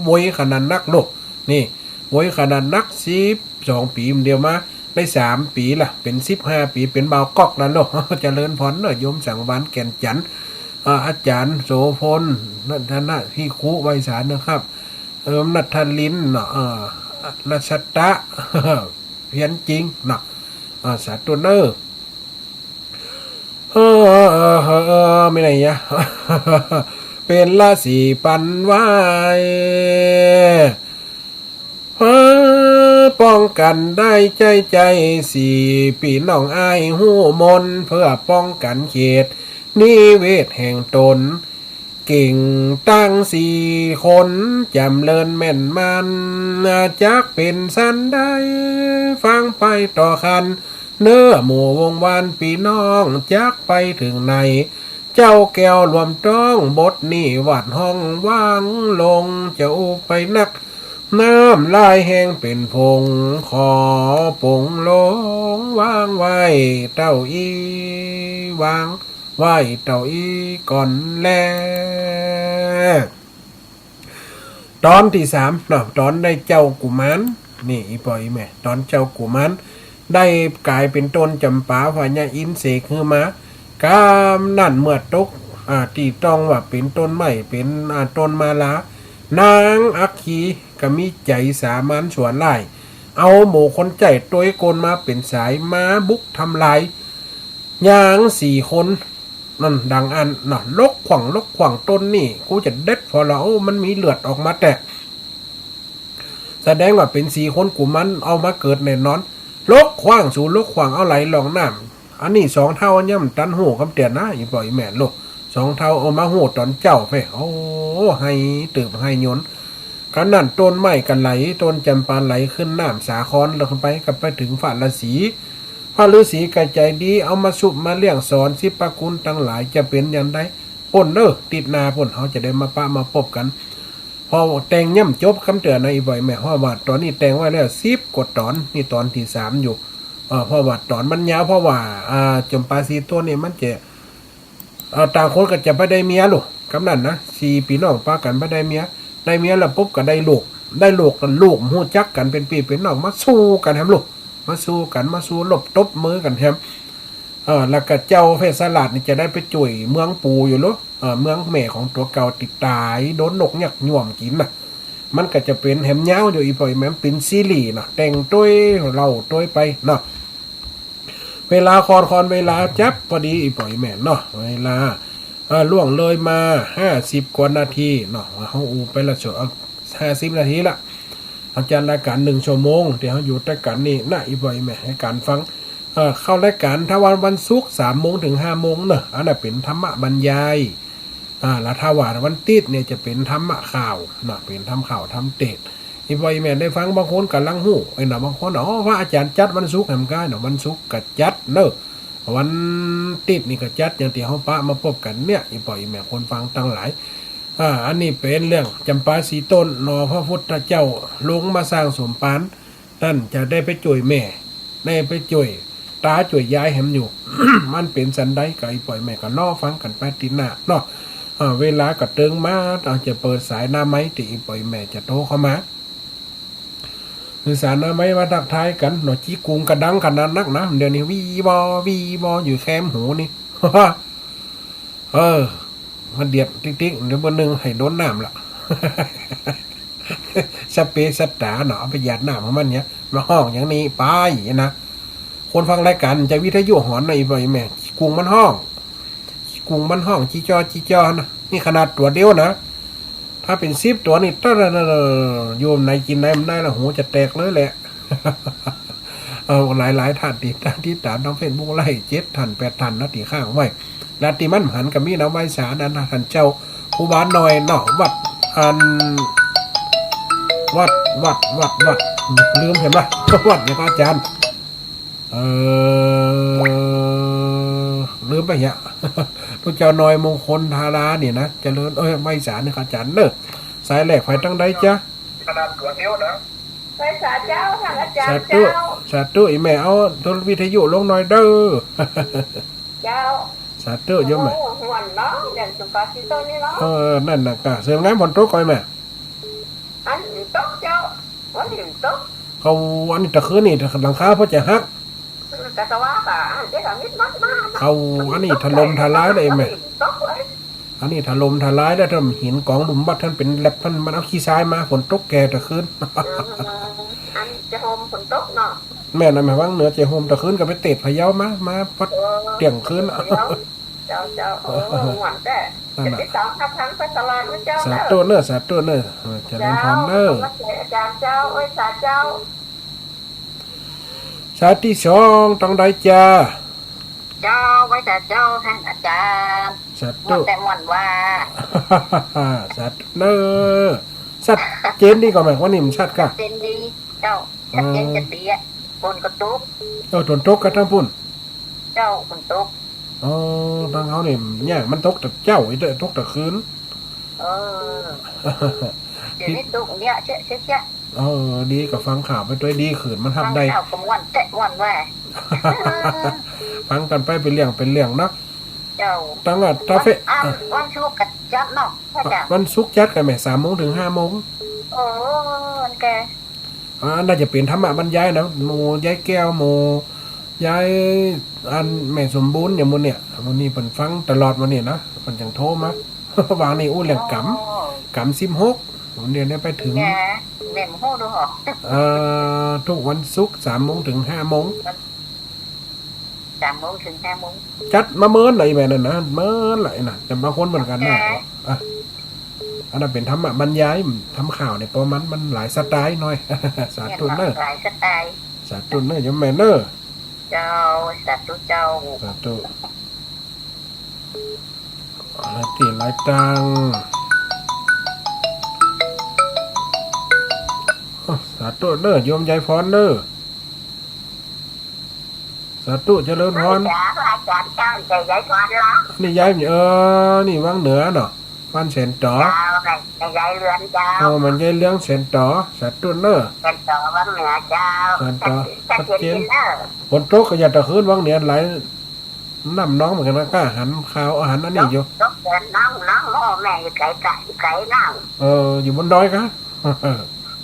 โวยขนาดนักลูก นี่ โวยขนาดนัก สิบสองปี๋ มันเดียวมา ได้สามปี๋ละ เป๋นสิบห้าปี๋ เป๋นบ่าวก๊อกแล้วลูก เจริญพรเนาะ โยมสังวาลย์ แก่นจันทน์ อ่า อาจ๋ารย์โสภณ นันทนะ พี่ครูไวสานะครับ เอิม ณัฐลินเนาะ เออ รัชตะ เพียรจริงเนาะ เออ สาธุเน่อ เออ เออ เออ เออ ไม่ไหนยะ เป๋นราศีปันไหว้ เพื่อป้องกั๋นได้ใจ๊ใจ๋ สี่ปี้น้องอ้ายฮู้มนต์ เพื่อป้องกั๋นเขตนิเวศแห่งต๋น เก่งตังสี่คน จ๋ำเริญแม่นมัน จักเป๋นสันใด ฟังไปต่อคัน เน่อหมู่วงวานปี้น้อง จักไปเถิงไหน เจ้าแก้วรวมต้อง บทนี้หวาดฮ้องวางลง จะอู้ไปนัก น้ำลายแห้งเป๋นผง ขอป๋งลงวางไหว้เต้าอี้ วางไหว้เต้าอี้ก่อนแล ต๋อนตี้สามเนาะ ต๋อนได้เจ้ากุมาร นี่ อี่ป้ออี่แม่ ต๋อนเจ้ากุมาร ได้ก๋ายเป๋นต้นจ๋ำปา พญาอินทร์เสกหื้อมา กำนั้นเมื่อตก อ่า ตี้ต้องว่าเป๋นต้นไม้ เป๋น อ่า ต้นมาลา นางอัคคีก็มีใจ๋สามานชั่วร้าย เอาหมู่คนใจ๊ตวยกลมาเป๋นสาย มาบุกทำลาย ยางสี่คน นั่นดังอั้นเนาะ ลกขว้าง ลกขว้าง ต้นนี้ กูจะเด็ดผ่อละ โอ้ มันมีเลือดออกมาแต๊ แสดงว่าเป๋นสี่คนกุมารเอามาเกิดแน่นอน ลกขว้าง สูลกขว้าง เอาไหลล่องน้ำ อันนี้สองเฒ่ายังบ่ตันฮู้กำเตื้อนะ อี่ป้ออี่แม่ลูก สองเฒ่าเอามาฮู้ต๋อนเจ๊าแป๊ โอ้ ไห้เติบไห้หยน กำนั้นต้นไม้ก็ไหล ต้นจ๋ำปาไหลขึ้นน้ำสาคร แล้วขึ้นไปก็ไปเถิงพระฤๅษี พระฤๅษีก็ใจ๋ดี เอามาสุบมาเลี้ยงสอน สิบประกุ๋นตังหลาย จะเป๋นอย่างใด ปู้นเน่อ ติ๊ดหน้าปู้น เฮาจะได้มาปะมาปบกั๋น เพราะแต่งยังบ่จบกำเตื้อนะ อี่ป้ออี่แม่ เพราะว่าต๋อนนี้แต่งไว้แล้วสิบกว่าต๋อน นี่ต๋อนตี้สามอยู่ เอ่อ เพราะว่าต๋อนมันยาว เพราะว่า อ่า จ๋ำปาสี่ต้นนี่มันจะ เอ่อ ต่างคนก็จะไปได้เมียลูก กำนั้นนะ สี่ปี้น้องปากั๋นไปได้เมีย ได้เมียแล้วปุ๊บก็ได้ลูก ได้ลูก ก็ลูกฮู้จักกั๋นเป๋นปี้เป๋นน้อง มาสู้กั๋นแหมลูก มาสู้กั๋น มาสู้รบตบมือกั๋นแหม เออ แล้วก็เจ้าเพชรสลัดนี่จะได้ไปจ้วยเมืองปู่อยู่ลูก เออ เมืองแม่ของตั๋วเก่าตี้ต๋าย โดนนกยักษ์ย่วมกิ๋นน่ะ มันก็จะเป๋นแหมยาวอยู่ อี่ป้ออี่แม่ เป๋นซีรีส์เนาะ แต่งตวยเล่าตวยไปเนาะ เวลาค่อนๆ เวลาจับพอดี อี่ป้ออี่แม่เนาะ เวลา เอ่อ ล่วงเลยมาห้าสิบกว่านาทีเนาะ เฮาอู้ไปละชั่ว ห้าสิบนาทีละ เฮาจัดรายก๋านหนึ่งชั่วโมง ตี้เฮาอยู่ตวยกั๋นนี่นะ อี่ป้ออี่แม่ หื้อกั๋นฟัง เอ่อ เข้ารายก๋าน ถ้าวัน วันศุกร์ สามโมงเถิงห้าโมงเนาะ อันนั้นเป๋นธรรมบรรยาย อ่า แล้วถ้าว่าวันติ๊ดเนี่ยจะเป๋นธรรมข่าวเนาะ เป๋นธรรมข่าวธรรมเตสน์ อี่ป้ออี่แม่ได้ฟัง บางคนก่ำลังฮู้ เอ้ยเนาะ บางคน อ๋อ พระอาจ๋ารย์จัดวันศุกร์แหมก้าเนาะ วันศุกร์ก็จัดเนาะ วันติ๊ดนี่ก็จัด อย่างตี้เฮาปะมาปบกั๋นเนี่ย อี่ป้ออี่แม่คนฟังตังหลาย อ่า อันนี้เป๋นเรื่องจ๋ำปาสีต้นเนาะ พระพุทธเจ้าลงมาสร้างสมภาร ต้านจะได้ไปจ้วยแม่ ได้ไปจ้วยต๋าจ้วยยายแหมอยู่ มันเป๋นสันใดก็ อี่ป้ออี่แม่ก็รอฟังกั๋นไปตี้หน้าเนาะ อ่า เวลาก็เติงมา เฮาจะเปิดสายหน้าไมค์ตี้อี่ป้ออี่แม่จะโทรเข้ามา หื้อสายหน้าไมค์มาตักทายกั๋นเนาะ จี๊กุงก็ดังขนาดนักนะ เดี๋ยวนี้ วีวอ วีวอ อยู่แคมหูนี่ เออ มันเดียดติ๊กๆ เดี๋ยวเปิ้นนึ่งหื้อโดนน้ำละ สเปรย์สตาร์เนาะ เอาไปหยาดน้ำหื้อมันเนี่ย มาฮ้องอย่างนี้ไปนะ คนฟังรายก๋านจะวิทยุหอนนะ อี่ป้ออี่แม่ กุงมันฮ้อง กุงมันฮ้อง จี๊จ้อ จี๊จ้อนะ นี่ขนาดตั๋วเดียวนะ ถ้าเป๋นสิบตั๋วนี่ ตะละละละ อยู่ไหนกิ๋นไหนมันได้ละ หูจะแตกเลยแหละ เออ หลายๆ ต้านติด ติดต๋ามตางเฟซบุ๊กไลฟ์ เจ็ดต้าน แปดต้านนะ ตี้ค้างไว้ และตี้มันหันก็มีนะ ไหว้สานะ ต้านเจ้าครูบาน้อยเนาะ วัด อัน วัด วัด วัด วัด ลืมแหมบ่า วัดหยังก่ออาจ๋ารย์ เออ ลืมไปเหีย ตุ๊เจ้าน้อยมงคลธารานี่นะ เจริญ เอ้ย ไหว้สานี่ก่ออาจ๋ารย์เนาะ สายแรกไปตางใดจ๊ะ ขนาดตั๋วเดียวนะ ไหว้สาเจ้า ต้านอาจ๋ารย์ สาธุ เจ้า สาธุ อี่แม่ เอาโทรวิทยุลงหน่อยเด้อ เจ้า สาธุโยมแม่ โอ้ ม่วนเนาะ เรื่องจ๋ำปาสีต้นนี่เนาะ เออ นั่นน่ะก่ะ เสียงไง ฝนตกก่อแม่ อันตกเจ้า วันนี้ตก เขา อันนี้ตะคืนนี่หลังคาเปิ้นจะหัก อืม แต่ก็ว่าก็อันเดียวนิดหน่อยมา เขา อันนี้ถล่มทลายเลยแม่ ตกเลย อันนี้ถล่มทลายแล้ว ถ้าหินก๋องหลุมวัดต้านเป๋นแล็บ ต้านมันเอาขี้ทรายมา ฝนตกแก่ตะคืน อืม อันจะโฮมฝนตกเนาะ แม่นนะแม่ วังเหนือจะโฮมตะคืนก็ไปเตสน์พะเยามา มาวัด เออ เตี้ยงคืน พะเยา เจ้า เจ้า โอ้ ม่วนแต๊ นั่นน่ะ จะติดต๋ามทับทางไปตลอดนะเจ้า สาธุเนาะ สาธุเนาะ เออ เจริญพรเนาะ เจ้า ขอบคุณอาจ๋ารย์เจ้า โอ้ย สาเจ้า สายตี้สองตางใดจ๊ะ เจ้า ไหว้สาเจ้า ต้านอาจ๋ารย์ สาธุ ม่วนแต๊ม่วนว่า สาธุเนาะ สัดเจนดีก่อแม่ วันนี้มันสัดก่ะ เจนดี เจ้า สัดเจน เออ จะดีอะ ฝนก็ตก เออ ฝนตกก่ะตางปุ้น เจ้า ฝนตก อ๋อ ตางเฮานี่เนี่ย มันตกแต่เจ๊า อี้เต๊อะ ตกแต่คืน เออ เดี๋ยวนี้ตกเนี่ย เจ๊ะ เจ๊ะ เจ๊ะ เออ ดีก็ฟังข่าวไปตวย ดีขึ้น มันฮับได้ ฟังข่าวก็ม่วนแต๊ม่วนว่า ฟังกั๋นไปเป๋นเรื่องเป๋นเรื่องเนาะ เจ้า ตางอ่ะ ตาเฟะ วัน อ่ะ วันศุกร์ก็จัดเนาะ พระอาจ๋ารย์ วันศุกร์จัดก่ะแม่ สามโมงเถิงห้าโมง โอ้ มันแก อ่า น่าจะเป๋นธรรมบรรยายนะ หมู่ยายแก้ว หมู่ยาย อันแม่สมบูรณ์อย่างหมู่เนี่ย หมู่นี้เปิ้นฟังตลอดหมู่นี้นะ เปิ้นจั่งโทรมา วางนี่อู้เรื่องกรรม อ๋อ กรรมสิบหก หมู่เดียวนี้ไปเถิง แม่ แม่บ่ฮู้ดูหรอ เอ่อ ทุกวันศุกร์ สามโมงเถิงห้าโมง สามโมงเถิงห้าโมง จัดมาเมินไหนแม่นั่นนะ เมินไหนนะ แต่บางคนเหมือนกั๋นนะ แม่ อ่ะ อันนั้นเป๋นธรรมบรรยาย ธรรมข่าวเนี่ย เพราะมัน มันหลายสไตล์หน่อย สาธุเนาะ หลายสไตล์ สาธุเนาะ โยมแม่เนาะ เจ้า สาธุเจ้า สาธุ หลายตี้หลายตาง สาธุเนาะ โยมยายพรเนาะ สาธุ เจริญพร จ้า อาจ๋ารย์เจ้า จะยายพรเหรอ นี่ยาย เออ นี่วังเหนือเนาะ บ้านแสนต๋อ เจ้า แม่ แม่ยายเรือนเจ้า เออ แม่ยายเรือนแสนต๋อ สาธุเนาะ แสนต๋อวังเหนือเจ้า แสนต๋อ ชัดเจน ชัดเจน ชัดเจนเนาะ ฝนตกก็อย่าตะคืนวังเหนือไหล น้ำนองเหมือนกั๋นนะ ก็หันข่าว หันอันนี้อยู่ ตกแสนน้อง น้อง โอ้ แม่อยู่ไก๋กะ อยู่ไก๋น้อง เออ อยู่บนดอยกะ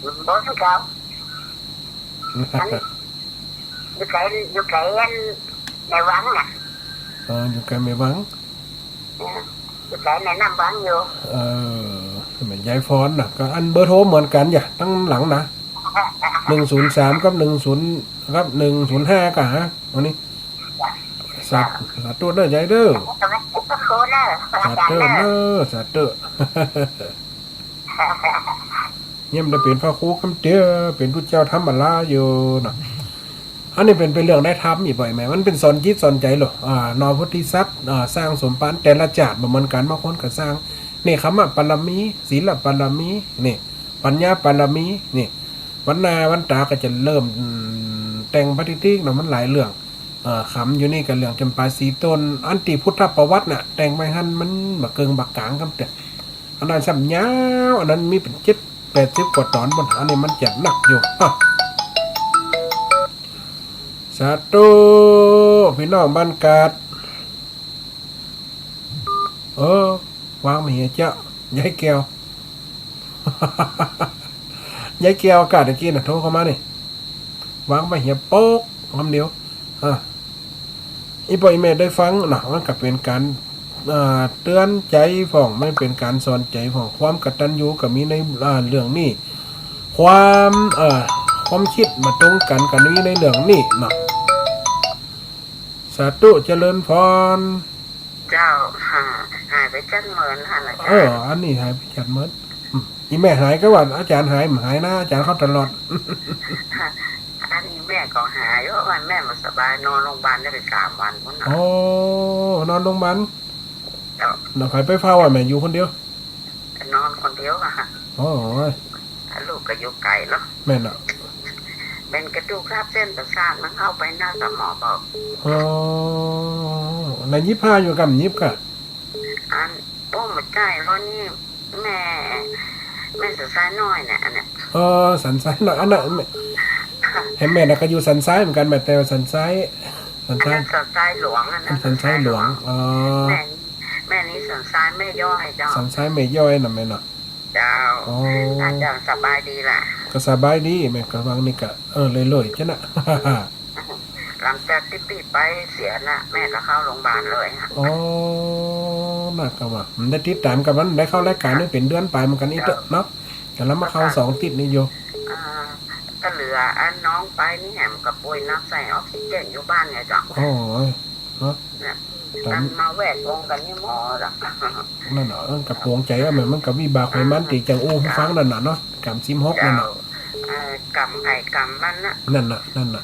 อยู่บนเขา อัน อยู่ไก๋ อยู่ไก๋อันแม่วังน่ะ เออ อยู่ไก๋แม่วัง เออ อยู่ไก๋แม่น้ำวังอยู่ เออ ยายฟอนน่ะ ก็อันเบอร์โทรเหมือนกั๋นจ้ะ ตังหลังน่ะ หนึ่งศูนย์สาม กับ หนึ่งศูนย์ กับ หนึ่งศูนย์ห้า ก็หา อันนี้ สา สาธุเน่อยายเน่อ สาธุเน่อ สาธุเน่อ สาธุ ยังบ่ได้เป๋นพระครูกำเตื้อ เป๋นตุ๊เจ้าธรรมดาอยู่เนาะ อันนี้เป๋น เป๋นเรื่องในธรรมอีกบ่อยแม่ มันเป๋นสอนจิตสอนใจ๋โลด อ่า หน่อโพธิสัตว์ อ่า สร้างสมภารแต่ละจาติบ่เหมือนกั๋น บางคนก็สร้างเนกขัมมะบารมี ศีลบารมี นี่ ปัญญาบารมี นี่ วันหน้าวันต๋าก็จะเริ่ม อืม แต่งปฏิทินเนาะ มันหลายเรื่อง เอ่อ ขำอยู่นี่ก็เรื่องจ๋ำปาสีต้น อันตี้พุทธประวัติน่ะ แต่งไว้หั้นมันบ่เกิ่งบ่ก๋างกำเตื้อ อันนั้นซ้ำยาว อันนั้นมีเป๋นเจ็ดแปดสิบกว่าต๋อนปู๊น อันนี้มันจะนักอยู่ อ่ะ สาธุ ปี้น้องบ้านกาด เออ วางมาเหียเจ๊า ยายแก้ว ยายแก้วก้าตะกี้น่ะ โทรเข้ามานี่ วางมาเหียโป๊ก คำเดียว อ่ะ อี่ป้ออี่แม่ได้ฟังเนาะ มันก็เป๋นก๋าน อ่า เตื๋อนใจ๋พ่อง มันเป๋นก๋านสอนใจ๋พ่อง ความกตัญญูก็มีใน อ่า เรื่องนี้ ความ เอ่อ ความกึ๊ดบ่ตรงกั๋นก็มีในเรื่องนี้เนาะ สาธุ เจริญพร เจ้า หายไปจัดเมินหั้นน่ะ เออ อาจ๋ารย์ อันนี้หายไปจัดเมิน อืม อี่แม่หายก็ว่าอาจ๋ารย์หาย บ่หายนะ อาจ๋ารย์เข้าตลอด อันนี้แม่ก็หาย เพราะว่าแม่บ่สบาย นอนโรงพยาบาลได้ไปสามวันปู๊นน่ะ โอ้ นอนโรงพยาบาล เจ้า แล้วใผไปเฝ้าอ่ะ แม่อยู่คนเดียว นอนคนเดียวอะ โอ้ย ลูกก็อยู่ไก๋เนาะ แม่นน่ะ เป๋นกระดูกทับเส้นประสาท มันเข้าไปนะ หมอบอก อ๋อ แล้วยิบผ้าอยู่ก่ะ ยิบก่ะ อัน โอ้ บ่ใจ้ แล้วนี่แม่ แม่สันทรายน้อยเนี่ย อันเนี้ย เออ สันทรายน้อย อันนั้นแม่ เห็นแม่น่ะก็อยู่สันทรายเหมือนกั๋น แม่ แต่ว่าสันทราย สันทราย อันนั้นสันทรายหลวง อันนั้นสันทรายหลวง สันทรายหลวง อ๋อ แม่ แม่นี่สันทรายแม่ย้อยเจ้า สันทรายแม่ย้อยน่ะแม่เนาะ เจ้า อ๋อ อาจ๋ารย์สบายดีล่ะ ก็สบายดีแม่ ก็วางนี่ก็ เออ เลยๆ เจ้าน่ะ หลังจากตี้ปี้ไปเสียน่ะ แม่ก็เข้าโรงพยาบาลเลยอะ อ๋อ น่ะก็ว่า มันได้ติดต๋ามกับมัน ได้เข้ารายก๋านนี่เป๋นเดือนป๋ายเหมือนกั๋นนี่เต๊อะเนาะ แต่ละมาเข้าสองติ๊ดนี่อยู่ อ่า ก็เหลืออันน้องไปนี่แหมก็ป่วยหนัก ใส่ออกซิเจนอยู่บ้านไงเจ้า อ๋อ เนาะ เนี่ย ต๋าม อันมาแวดวงกั๋นนี่หมดอะ นั่นน่ะ เออ ก็ปวงใจ๋อะ มัน มันก็วิบากของมัน ตี้จังอู้หื้อฟังนั่นน่ะเนาะ ก๋รรมสิบหกนั่นน่ะ เจ้า เอ่อ ก๋รรมใผก๋รรมมันน่ะ นั่นน่ะ นั่นน่ะ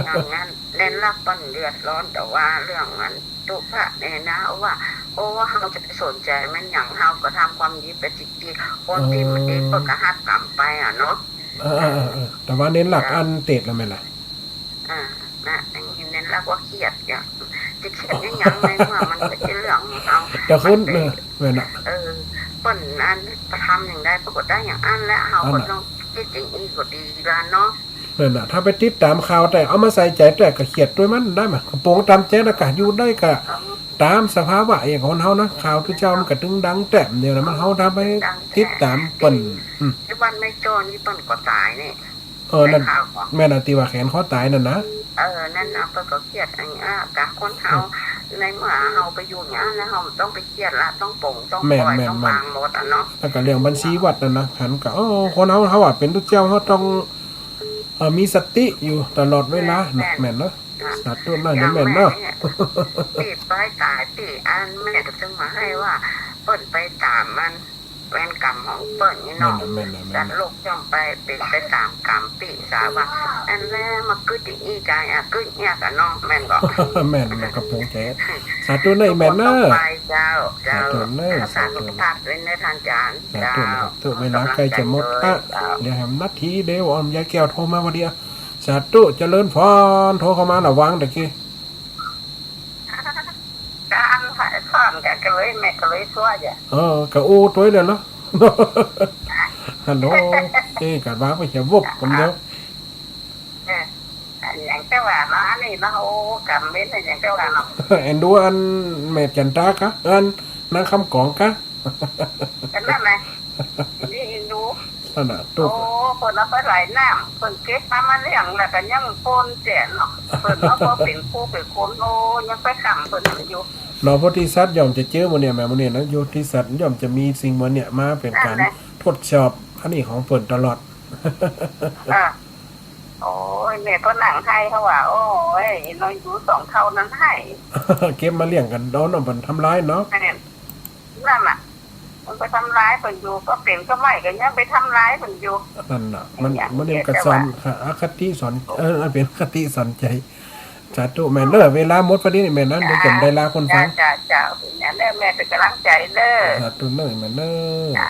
อย่างนั้น เน้นหลักเปิ้นเดือดร้อน แต่ว่าเรื่องอันตุ๊พะเนี่ยนะ ว่า โอ้ เฮาจะไปสนใจ๋มันหยัง เฮากระทำความดีไปติดๆ คนตี้มันดี เออ เปิ้นก็ฮับก๋รรมไปอะเนาะ เออ เออ เออ เออ แต่ว่าเน้นหลักอันเตศน์ละแม่นล่ะ อ่า น่ะ เน้นหลักว่าเคียดเนี่ย จะเคียดหยังในเมื่อมันบ่ใจ้เรื่องของเฮา แต่คน มันเป๋น เออ แม่นน่ะ เออ เปิ้นอันกระทำอย่างใดเปิ้นก็ได้อย่างอั้นแหละ เฮาก็ อั้นน่ะ ต้องกึ๊ดอย่างอี้ก็ดีละเนาะ นั่นน่ะ ถ้าไปติดต๋ามข่าวแต๊ เอามาใส่ใจ๋แต๊ ก็เคียดตวยมันได้มะ ก็ปวงต๋ามแจ๊นะ ก็อยู่ได้ก็ต๋ามสภาวะอย่างคนเฮานะ ข่าวตุ๊เจ้ามันก็ตึงดังแต๊ เดี๋ยวนี้มัน เฮาถ้าไปติดต๋ามเปิ้น อืม ที่บ้านแม่โจ้นี่เปิ้นก็ต๋ายนี่ เออ นั่น ได้ข่าวบ่ แม่นน่ะ ตี้ว่าแขวนคอต๋ายนั่นนะ เออ นั่นน่ะ เปิ้นก็เคียดอันนี้อะ กะคนเฮา อืม ในเมื่อเฮาไปอยู่อย่างนั้นแล้ว เฮาต้องไปเคียดละ ต้องปลง ต้อง แม่น ปล่อย แม่น ต้อง แม่น วางหมดอะเนาะ แล้วก็เรื่องบัญชีวัดนั่นนะ หันก็ โอ้ คนเฮา เฮาอะเป๋นตุ๊เจ้า เฮาต้อง เอ่อ มีสติอยู่ตลอดเวลา แม่น นะ แม่น แม่นเนาะ อ่ะ สาธุนะ อย่าง แม่นเนาะ แม่เนี่ย ตี้ไปต๋ายตี้อัน แม่ก็จึงมาหื้อว่า เปิ้นไปต๋ามมัน เวรก๋รรมของเปิ้นนี่เนาะ แม่นน่ะ แม่นน่ะ แม่นน่ะ สัตว์โลกย่อมไปเป๋นไปต๋ามก๋รรมปี้สาว่า อันแลมากึ๊ดอย่างอี้จา อ่ะ กึ๊ดเยียะกะเนาะ แม่นก่อ แม่น แม่น กระปวงใจ๋ สาธุนะ แม่นเนาะ ต้องไปเจ้า เจ้า สาธุนะ รักษาสุขภาพด้วยนะท่านอาจารย์ สาธุ เจ้า สาธุ เวลาใก้จะหมดละ เจ้า เหลือแหมนาทีเดียว อ้อม ยายแก้วโทรมาพอดี สาธุ เจริญพร โทรเข้ามาระหว่างตะกี้ ก็อันถ่ายทอดกันก็เลย แม่ก็เลยช่วยอ่ะ เออ ก็อู้ตวยเลยเนาะ ฮัลโหล เอ้ย กัดวางไปเหียวุบกำเดียว เออ อันอย่างเจ้าว่าเนาะ อันนี้เนาะ โอ้ กำเว้นอันอย่างเจ้าว่าเนาะ เอ็นดูอันแม่จันตากะ อันนางคำกองกะ อันนั้นแหละ นี่เอ็นดู นั่นน่ะ ตุ๊ก โอ้ เปิ้นเอาไปไหลน้ำ เปิ้นเก็บมา มาเลี้ยง แล้วก็ยังปนแจ๋เนาะ เปิ้นเอาพอเป๋นครูเป๋นคน โอ้ ยังไปค้ำเปิ้นอยู่ เนาะ โพธิสัตว์ย่อมจะเจอหมู่เนี่ย แม่หมู่เนี่ยนะ โพธิสัตว์ย่อมจะมีสิ่งหมู่เนี่ยมาเป๋นก๋าน นั่นแหละ ทดสอบอันนี้ของเปิ้นตลอด อ่ะ โอ้ย แม่ก็นั่งไห้เขาว่า โอ้ย ไอ้น้องยู๋สองเฒ่านั้นไห้ เก็บมาเลี้ยงกั๋น โดนเอาเปิ้นทำลายเนาะ แม่น นั่นน่ะ มันไปทำลายเปิ้นอยู่ ก็เป๋นก็ไหม้ก็ยังไปทำลายเปิ้นอยู่ นั่นน่ะ มัน อย่าง มันเป๋น เสีย ก๋านสอน แต่ว่า ค่ะ อคติสอน เออ มันเป๋นคติสอนใจ๋ สาธุแม่เนาะ เวลาหมดพอดีนี่แม่นะ เดี๋ยวจะได้ลาคนฟัง จ้า จ้า จ้า อย่างนั้นเด้อ แม่เป๋นก๋ำลังใจ๋เด้อ สาธุเนาะแม่เนาะ จ้า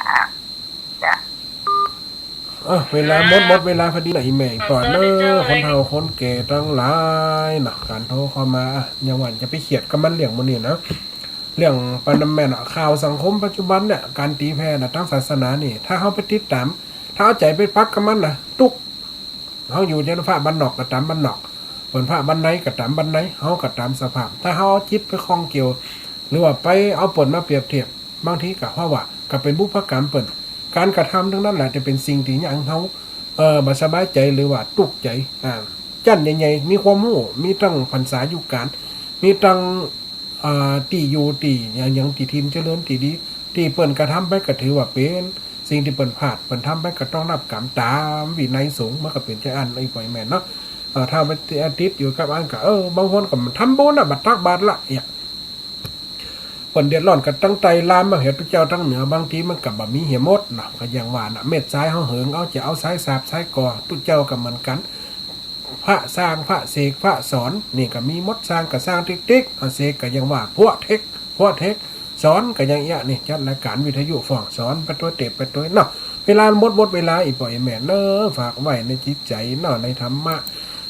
จ้า อ่ะ เวลาหมด หมดเวลาพอดีนะ อี่แม่อี่ป้อเนาะ คนเฒ่าคนแก่ตังหลายเนาะ ก๋านโทรเข้ามา อ่ะ อย่างว่าจะไปเขียดกับมันเรื่องหมู่นี้นะ เรื่องปานนั้นแม่นอะ ข่าวสังคมปัจจุบันเนี่ย ก๋านตี๋แผ่น่ะ ตางศาสนานี่ ถ้าเฮาไปติดต๋าม ถ้าเอาใจ๋ไปปักกับมันน่ะ ตุ๊กข์ เฮาอยู่จนพระบ้านนอกก็ต๋ามบ้านนอก เปิ้นพระบ้านในก็ต๋ามบ้านใน เฮาก็ต๋ามสภาพ ถ้าเฮาเอาจิตไปข้องเกี่ยว หรือว่าไปเอาเปิ้นมาเปรียบเทียบ บางทีก็เพราะว่าก็เป๋นบุพกรรมเปิ้น ก๋านกระทำตังนั้นแหละจะเป๋นสิ่งตี้เยียะหื้อเฮา เอ่อ บ่สบายใจ๋หรือว่าตุ๊กข์ใจ๋ อ่า จั้นใหญ่ๆ มีความฮู้ มีตังพรรษาอยู่ก๋าน มีตัง อ่า ตี้อยู่ตี้หยัง ตี้ถิ่นเจริญตี้ดี ตี้เปิ้นกระทำไปก็ถือว่าเป๋นสิ่งตี้เปิ้นพลาด เปิ้นทำไปก็ต้องรับกรรมต๋ามวินัยสงฆ์ มันก็เป๋นจาอั้น ไอ้ป้อไอ้แม่เนาะ เอ่อ ถ้าไปติดอยู่กับอันก็ เออ บางคนก็ทำบุญน่ะ บ่ตักบาตรละ เนี่ย เปิ้นเดือดร้อนก็ตังใต้ลามมาเหียตุ๊เจ้าตังเหนือ บางทีมันก็บ่มีเหียหมดเนาะ ก็อย่างว่าน่ะ เม็ดทรายเฮาเหิง เอาจะเอาทรายสาบทรายก่อ ตุ๊เจ้าก็เหมือนกั๋น พระสร้าง พระเสก พระสอน นี่ก็มีหมด สร้างก็สร้างติ๊กๆ เอาเสกก็ยังว่า พวกเทค พวกเทค สอนก็ยังเอี้ยะ นี่จัดรายก๋านวิทยุฟ้องสอนไปตวย เตปไปตวยเนาะ เวลาหมด หมดเวลา อี่ป้ออี่แม่เนาะ ฝากไว้ในจิตใจ๋เนาะ ในธรรมะ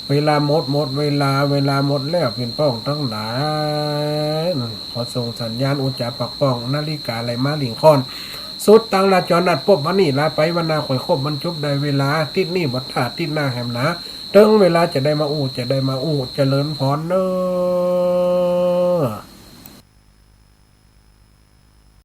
เวลาหมด หมดเวลา เวลาหมดแล้ว ปี้ป้องตังหลาย ขอส่งสัญญาณอุจจาปากป้อง นาฬิกาไหลมาหลิ้งค่อน สุดตังลาจรนัดปบวันนี้ ลาไปวันหน้าค่อยคบ บรรจบได้เวลา ติ๊ดนี้บ่ถ้า ติ๊ดหน้าแหมหนา เถิงเวลาจะได้มาอู้ จะได้มาอู้ เจริญพรเนาะ